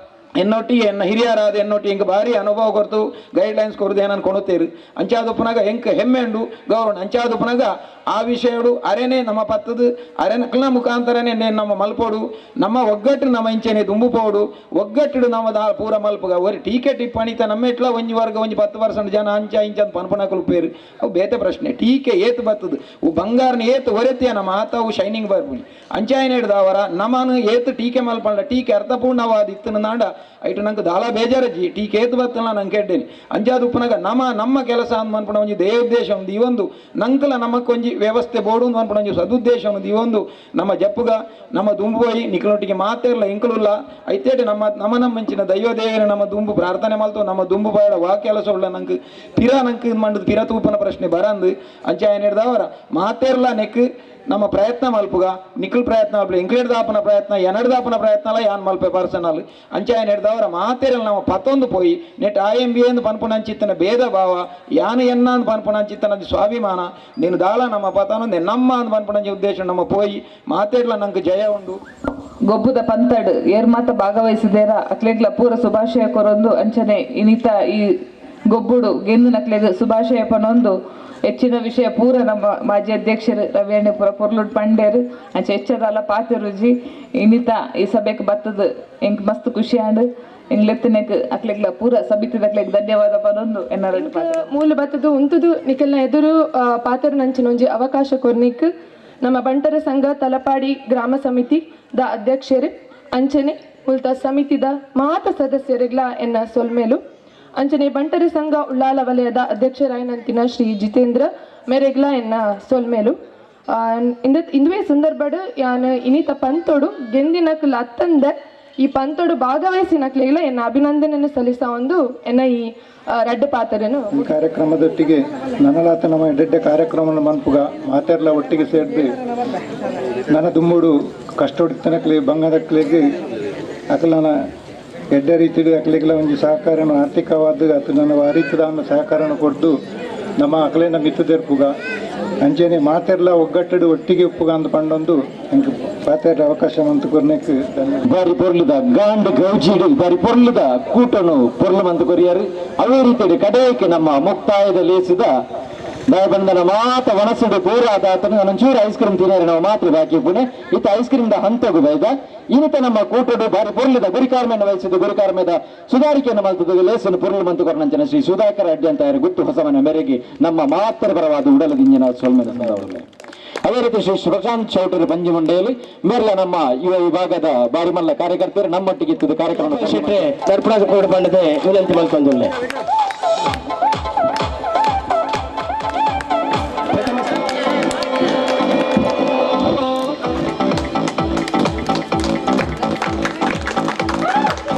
ಎನ್ನೊಟ್ಟಿಗೆ ಎನ್ನ ಹಿರಿಯರಾದ ಎನ್ನೊಟ್ಟಿಗೆ ಇಂಕ ಭಾರಿ ಅನುಭವ ಕೊರ್ತು ಗೈಡ್ಲೈನ್ಸ್ ಕೊರದು ಏನನ್ನು ಕೊಡುತ್ತೇರು ಅಂಚಾದಪ್ಪನಾಗ ಎಂಕ ಹೆಮ್ಮೆ ಉಂಡು ಗೌರವ ಅಂಚಾದಪ್ಪನಾಗ ಆ ವಿಷಯಡು ಅರೆನೇ ನಮ್ಮ ಪತ್ತದು ಅರೆನಕ್ಲ ಮುಖಾಂತರನೇ ನಮ್ಮ ಮಲ್ಪೋಡು ನಮ್ಮ ಒಗ್ಗಟ್ಟು ನಮ್ಮ ಇಂಚೆನೆ ದುಂಬುಪೋಡು ಒಗ್ಗಟ್ಟು ನಮ್ಮ ದಾ ಪೂರ ಮಲ್ಪಗ ಒರಿ ಟೀಕೆ ಟಿಪ್ಪಣಿತ ನಮ್ಮ ಎಟ್ಲ ಒಂಜಿ ವರ್ಗ ಒಂಜಿ 10% ಜನ ಅಂಚ ಇಂಚ ಅಂತ ಪನ್ಪನಕಲು ಪೇರು ಅವು ಬೇತೆ ಪ್ರಶ್ನೆ ಟೀಕೆ ಏತು ಬತ್ತದು ಅವು ಬಂಗಾರನ ಏತು ಒರೆತಿಯ ನಮ್ಮ ಆತ ಅವು ಶೈನಿಂಗ್ ಬರ್ಪುಣಿ ಅಂಚಾಯನ ಹಿಡ್ದು ಅವರ ನಮ್ಮನು ಏತು ಟೀಕೆ ಮಲ್ಪಂಡ ಟೀಕೆ ಅರ್ಥಪೂರ್ಣವಾದ ಇತ್ತನ ನಾಡ ಐಟು ನಂಗೆ ದಾಲ ಬೇಜಾರಜ್ಜಿ ಟೀಕೆ ಏತು ಬತ್ತಲ್ಲ ನಂಗೆ ಕೆಡ್ಡೇನಿ ಅಂಚಾದ ಉಪ್ಪನಾಗ ನಮ್ಮ ನಮ್ಮ ಕೆಲಸ ಅಂದ್ ಮನ್ಪುಣ ಒಂಜಿ ದೇವೋದ್ದೇಶ ಒಂದು ಈ ಒಂದು ನಂಕಲ ನಮಕ್ಕೊಂಜಿ ವ್ಯವಸ್ಥೆ ಬೋಡು ಅನ್ಪುಣ ಒಂಜಿ ಸದುದ್ದೇಶ ಒಂದು ಈ ಒಂದು ನಮ್ಮ ಜಪ್ಪುಗ ನಮ್ಮ ದುಂಬುವೈ ನಿಖಲೊಟ್ಟಿಗೆ ಮಾತೇರ್ಲ ಇಂಕಲುಲ್ಲ ಐತೇಟೆ ನಮ್ಮ ನಮ್ಮ ನಮ್ಮಂಚಿನ ದೈವ ದೇವರ ನಮ್ಮ ದುಂಬು ಪ್ರಾರ್ಥನೆ ಮಲ್ತು ನಮ್ಮ ದುಂಬು ಬಾಯಡ ವಾ ಕೆಲಸ ಉಳ್ಳ ನಂಗೆ ಪಿರ ನಂಗೆ ಇದು ಮಂಡದ ಪಿರ ತೂಪನ ಪ್ರಶ್ನೆ ಬರಂದು ಅಂಚಾಯನ ಹಿಡ್ದವರ ಮಾತೇರ್ಲ ನೆಕ್ ನಮ್ಮ ಪ್ರಯತ್ನ ಮಲ್ಪುಗ ನಿಖಲ್ ಪ್ರಯತ್ನ ಮಲ್ಪು ಇಂಕ್ಲೇಡ್ದಾಪನ ಪ್ರಯತ್ನ ಎನಡ್ದಾಪನ ಪ್ರಯತ್ನ ಅಲ್ಲ ಯಾನ್ ಮಲ್ಪೆ ಪರ್ಸನಲ್ ಅಂಚಾಯನ ಹಿಡ್ದವರ ಮಾತೇರಲ್ಲ ನಮ್ಮ ಪತ್ತೊಂದು ಪೋಯಿ net I M B ಎಂದು ಪನ್ಪುಣಂಚಿತ್ತನ ಭೇದ ಭಾವ ಯಾನು ಎನ್ನ ಅಂದ್ ಪನ್ಪುಣಂಚಿತ್ತನ ಸ್ವಾಭಿಮಾನ ನೀನು ದಾಳ ನಮ್ಮ ಪತನ ನಮ್ಮ ಅಂದ್ ಪನ್ಪುಣಂಚಿ ಉದ್ದೇಶ ನಮ್ಮ ಪೋಯಿ ಮಾತೇರ್ಲ ನಂಗೆ ಜಯ ಉಂಡು. ಗೊಬ್ಬುದ ಪಂತಡ್ ಏರ್ ಮಾತ ಭಾಗವಹಿಸಿದೇರ ಅಕ್ಲೆಗ್ಲ ಪೂರ ಶುಭಾಶಯ ಕೊರೊಂದು ಅಂಚನೆ ಇನಿತ ಈ ಗೊಬ್ಬುಡು ಗೆಂದು ನಕ್ಲೆಗ್ ಶುಭಾಶಯ ಪನೊಂದು ಹೆಚ್ಚಿನ ವಿಷಯ ಪೂರ ನಮ್ಮ ಮಾಜಿ ಅಧ್ಯಕ್ಷರು ರವಿಯಣ್ಣೆ ಪೂರ ಪೊರ್ಲುಡ್ ಪಂಡೇರು ಅಂಚೆ ಹೆಚ್ಚದಲ್ಲ ಪಾತೆರುಜಿ ಇನ್ನಿತ ಈ ಸಭೆಗೆ ಬತ್ತದ ಎಂಕ್ ಮಸ್ತ್ ಖುಷಿ ಆಂಡ್ ಎಂಗ್ಲೆತ್ತನೆಕ್ ಅಕ್ಲೆಗ್ಲ ಪೂರ ಸಭಿತದಕ್ಲೆಗ್ ಧನ್ಯವಾದ ಪನೊಂದು ಎನ್ನ ಮೂಲ ಬತ್ತದು ಉಂತುದು ನಿಕೆಲ್ನ ಎದುರು ಪಾತೆರುನಂಚಿನ ಒಂಜಿ ಅವಕಾಶ ಕೊರ್ನಿಕ್ ನಮ್ಮ ಬಂಟರ ಸಂಘ ತಲಪಾಡಿ ಗ್ರಾಮ ಸಮಿತಿ the ಅಧ್ಯಕ್ಷರು ಅಂಚನೆ ಮುಲ್ತ ಸಮಿತಿದ ಮಾತ ಸದಸ್ಯರಿಗ್ಲ ಎನ್ನ ಸೊಲ್ಮೇಲು ಅಂಚನೆ ಬಂಟರ ಸಂಘ ಉಳ್ಳಾಲ ವಲಯದ ಅಧ್ಯಕ್ಷರಾಯನಂತಿನ ಶ್ರೀ ಜಿತೇಂದ್ರ ಮೇರೆಗ್ಲ ಎನ್ನ ಸೊಲ್ಮೇಲು ಇಂದುವೆ ಸಂದರ್ಭಡ್ ಯಾನ್ ಇನಿತ ಪಂತೋಡು ಗೆಂದಿನಕ್ಲ ಅತ್ತಂದೆ ಈ ಪಂತೋಡು ಭಾಗವಹಿಸಿನಕ್ಲೆಗ್ಲ ಎನ್ನ ಅಭಿನಂದನೆಯನ್ನು ಸಲ್ಲಿಸ ಒಂದು ಎನ್ನ ಈ ರಡ್ಡು ಪಾತ್ರನು ಈ ಕಾರ್ಯಕ್ರಮದೊಟ್ಟಿಗೆ ನನಲಾತ ನಮ್ಮ ಎಡ್ಡೆಡ್ಡೆ ಕಾರ್ಯಕ್ರಮ ಮನ್ಪುಗ ಮಾತೆರ್ಲ ಒಟ್ಟಿಗೆ ಸೇರಿದು ನನ್ನ ದುಮ್ಮುಡು ಕಷ್ಟೊಡಿತನಕ್ಲೆ ಬಂಗದಕ್ಲೆಗೆ ಅಕಲನ ಎಡ್ಡೆ ರೀತಿಯ ಅಕಲೆಗ್ಲ ಒಂಜಿ ಸಹಕಾರನು ಆರ್ಥಿಕವಾದ ಅಥವಾ ನನ್ನ ಆ ರೀತಿಯ ಸಹಕಾರನ ಕೊಟ್ಟು ನಮ್ಮ ಅಕಲೇನ ಮಿತ್ತದೆರ್ಪುಗ ಅಂಚೆನೆ ಮಾತೆರ್ಲ ಒಗ್ಗಟ್ಟಡು ಒಟ್ಟಿಗೆ ಉಪ್ಪುಗ ಅಂದ್ ಪಂಡೊಂದು ಎಂಕ್ ಪಾತೆರ ಅವಕಾಶ ಮಂತು ಕೊರ್ನೆಕ್ ಬಾರಿ ಪೊರ್ಲುದ ಗಾಂಡ್ ಗೌಜಿಡು ಬಾರಿ ಪೊರ್ಲುದ ಕೂಟನು ಪೊರ್ಲು ಮಂತು ಕೊರಿಯರು. ಅವೇ ರೀತಿಯಲ್ಲಿ ಕಡೆಯಕ್ಕೆ ನಮ್ಮ ಮುಕ್ತಾಯದ ಲೇಸಿದ ದಯಬಂಧನ ಮಾತ ವನಸುಡು ಪೂರ ಆತನು ಒಂಚೂರು ಐಸ್ ಕ್ರೀಮ್ ತಿನ್ನರೆ ನಾವು ಮಾತ್ರ ಬಾಕಿ ಪುಣೆ ಇತ್ತ ಐಸ್ ಕ್ರೀಮ್ the ಹಂತಗು ಬೈದ ಇನ್ನಿತ ನಮ್ಮ ಕೂಟಡು ಬಾರಿ ಪೊರ್ಲುದ ಗುರಿಕಾರ್ಮೆಯನ್ನು ವಹಿಸಿದ ಗುರಿಕಾರ್ಮೆದ ಸುಧಾರಿಕೆಯನ್ನು ಮಲ್ತದ ಲೇಸನ್ನು ಪೊರ್ಲು ಮಂತು ಕೊರ್ನಂಚನ ಶ್ರೀ ಸುಧಾಕರ್ ಅಡ್ಡಿ ಅಂತ ಗುತ್ತು ಹೊಸಮನ ಮೇರೆಗೆ ನಮ್ಮ ಮಾತ್ರ ಪರವಾದ ಉಡಲದಿಂಜಿನ ಸೊಲ್ಮೆದ ಸಂದರ್ಭದಲ್ಲಿ. ಅದೇ ರೀತಿ ಶ್ರೀ ಪ್ರಶಾಂತ್ ಚೌಟರಿ ಪಂಜಿಮುಂಡೆಯಲ್ಲಿ ಮೇರ್ಲ ನಮ್ಮ ಯುವ ವಿಭಾಗದ ಬಾರಿಮಲ್ಲ ಕಾರ್ಯಕರ್ತರು ನಮ್ಮೊಟ್ಟಿಗೆ ಇತ್ತದ ಕಾರ್ಯಕ್ರಮ ತರ್ಪಣದ ಕೋಡ್ ಬಂಡದೆ ವಿನಂತಿ ಮಲ್ಕೊಂದುಲ್ಲೆ.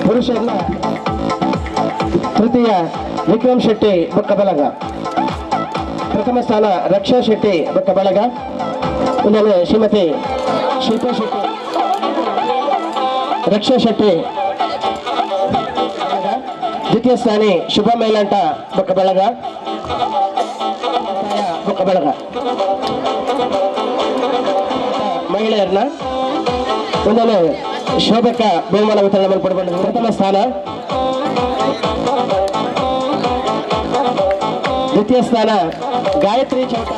ಪುರುಷರ ತೃತೀಯ ವಿಕ್ರಮ್ ಶೆಟ್ಟಿ ಬೊಕ್ಕ ಬಲಗ, ಪ್ರಥಮ ಸ್ಥಾನ ರಕ್ಷಾ ಶೆಟ್ಟಿ ಬೊಕ್ಕ ಬಳಗ, ಇನ್ನೊಂದು ಶ್ರೀಮತಿ ಶಿಲ್ಪಾ ಶೆಟ್ಟಿ ರಕ್ಷಾ ಶೆಟ್ಟಿ, ದ್ವಿತೀಯ ಸ್ಥಾನಿ ಶುಭ ಮೇಲಂಟ ಬೊಕ್ಕ ಬಳಗ ಬೊಕ್ಕ ಬಳಗ. ಮಹಿಳೆಯರನ್ನ ಒಂದೊಂದು ಶೋಭಕ್ಕ ಬಹುಮಾನ ವಿತರಣೆ ಮಾಡಿಕೊಂಡು ಪ್ರಥಮ ಸ್ಥಾನ, ದ್ವಿತೀಯ ಸ್ಥಾನ ಗಾಯತ್ರಿ ಚೌಟ,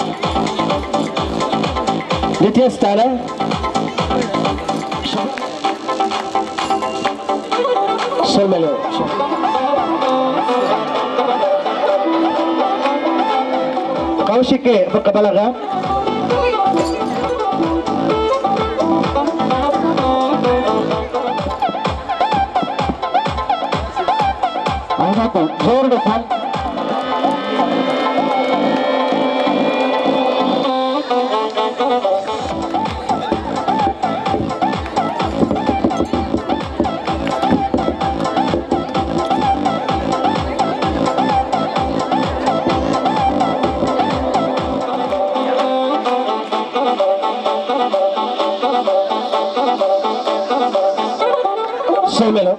ದ್ವಿತೀಯ ಸ್ಥಾನ ಸೋಮೇಲು. ಕೌಶಿಕ್ ಬೊಕ್ಕ ಬಲಗ, ಜೋರುಡು ಸೋಮೇಲು.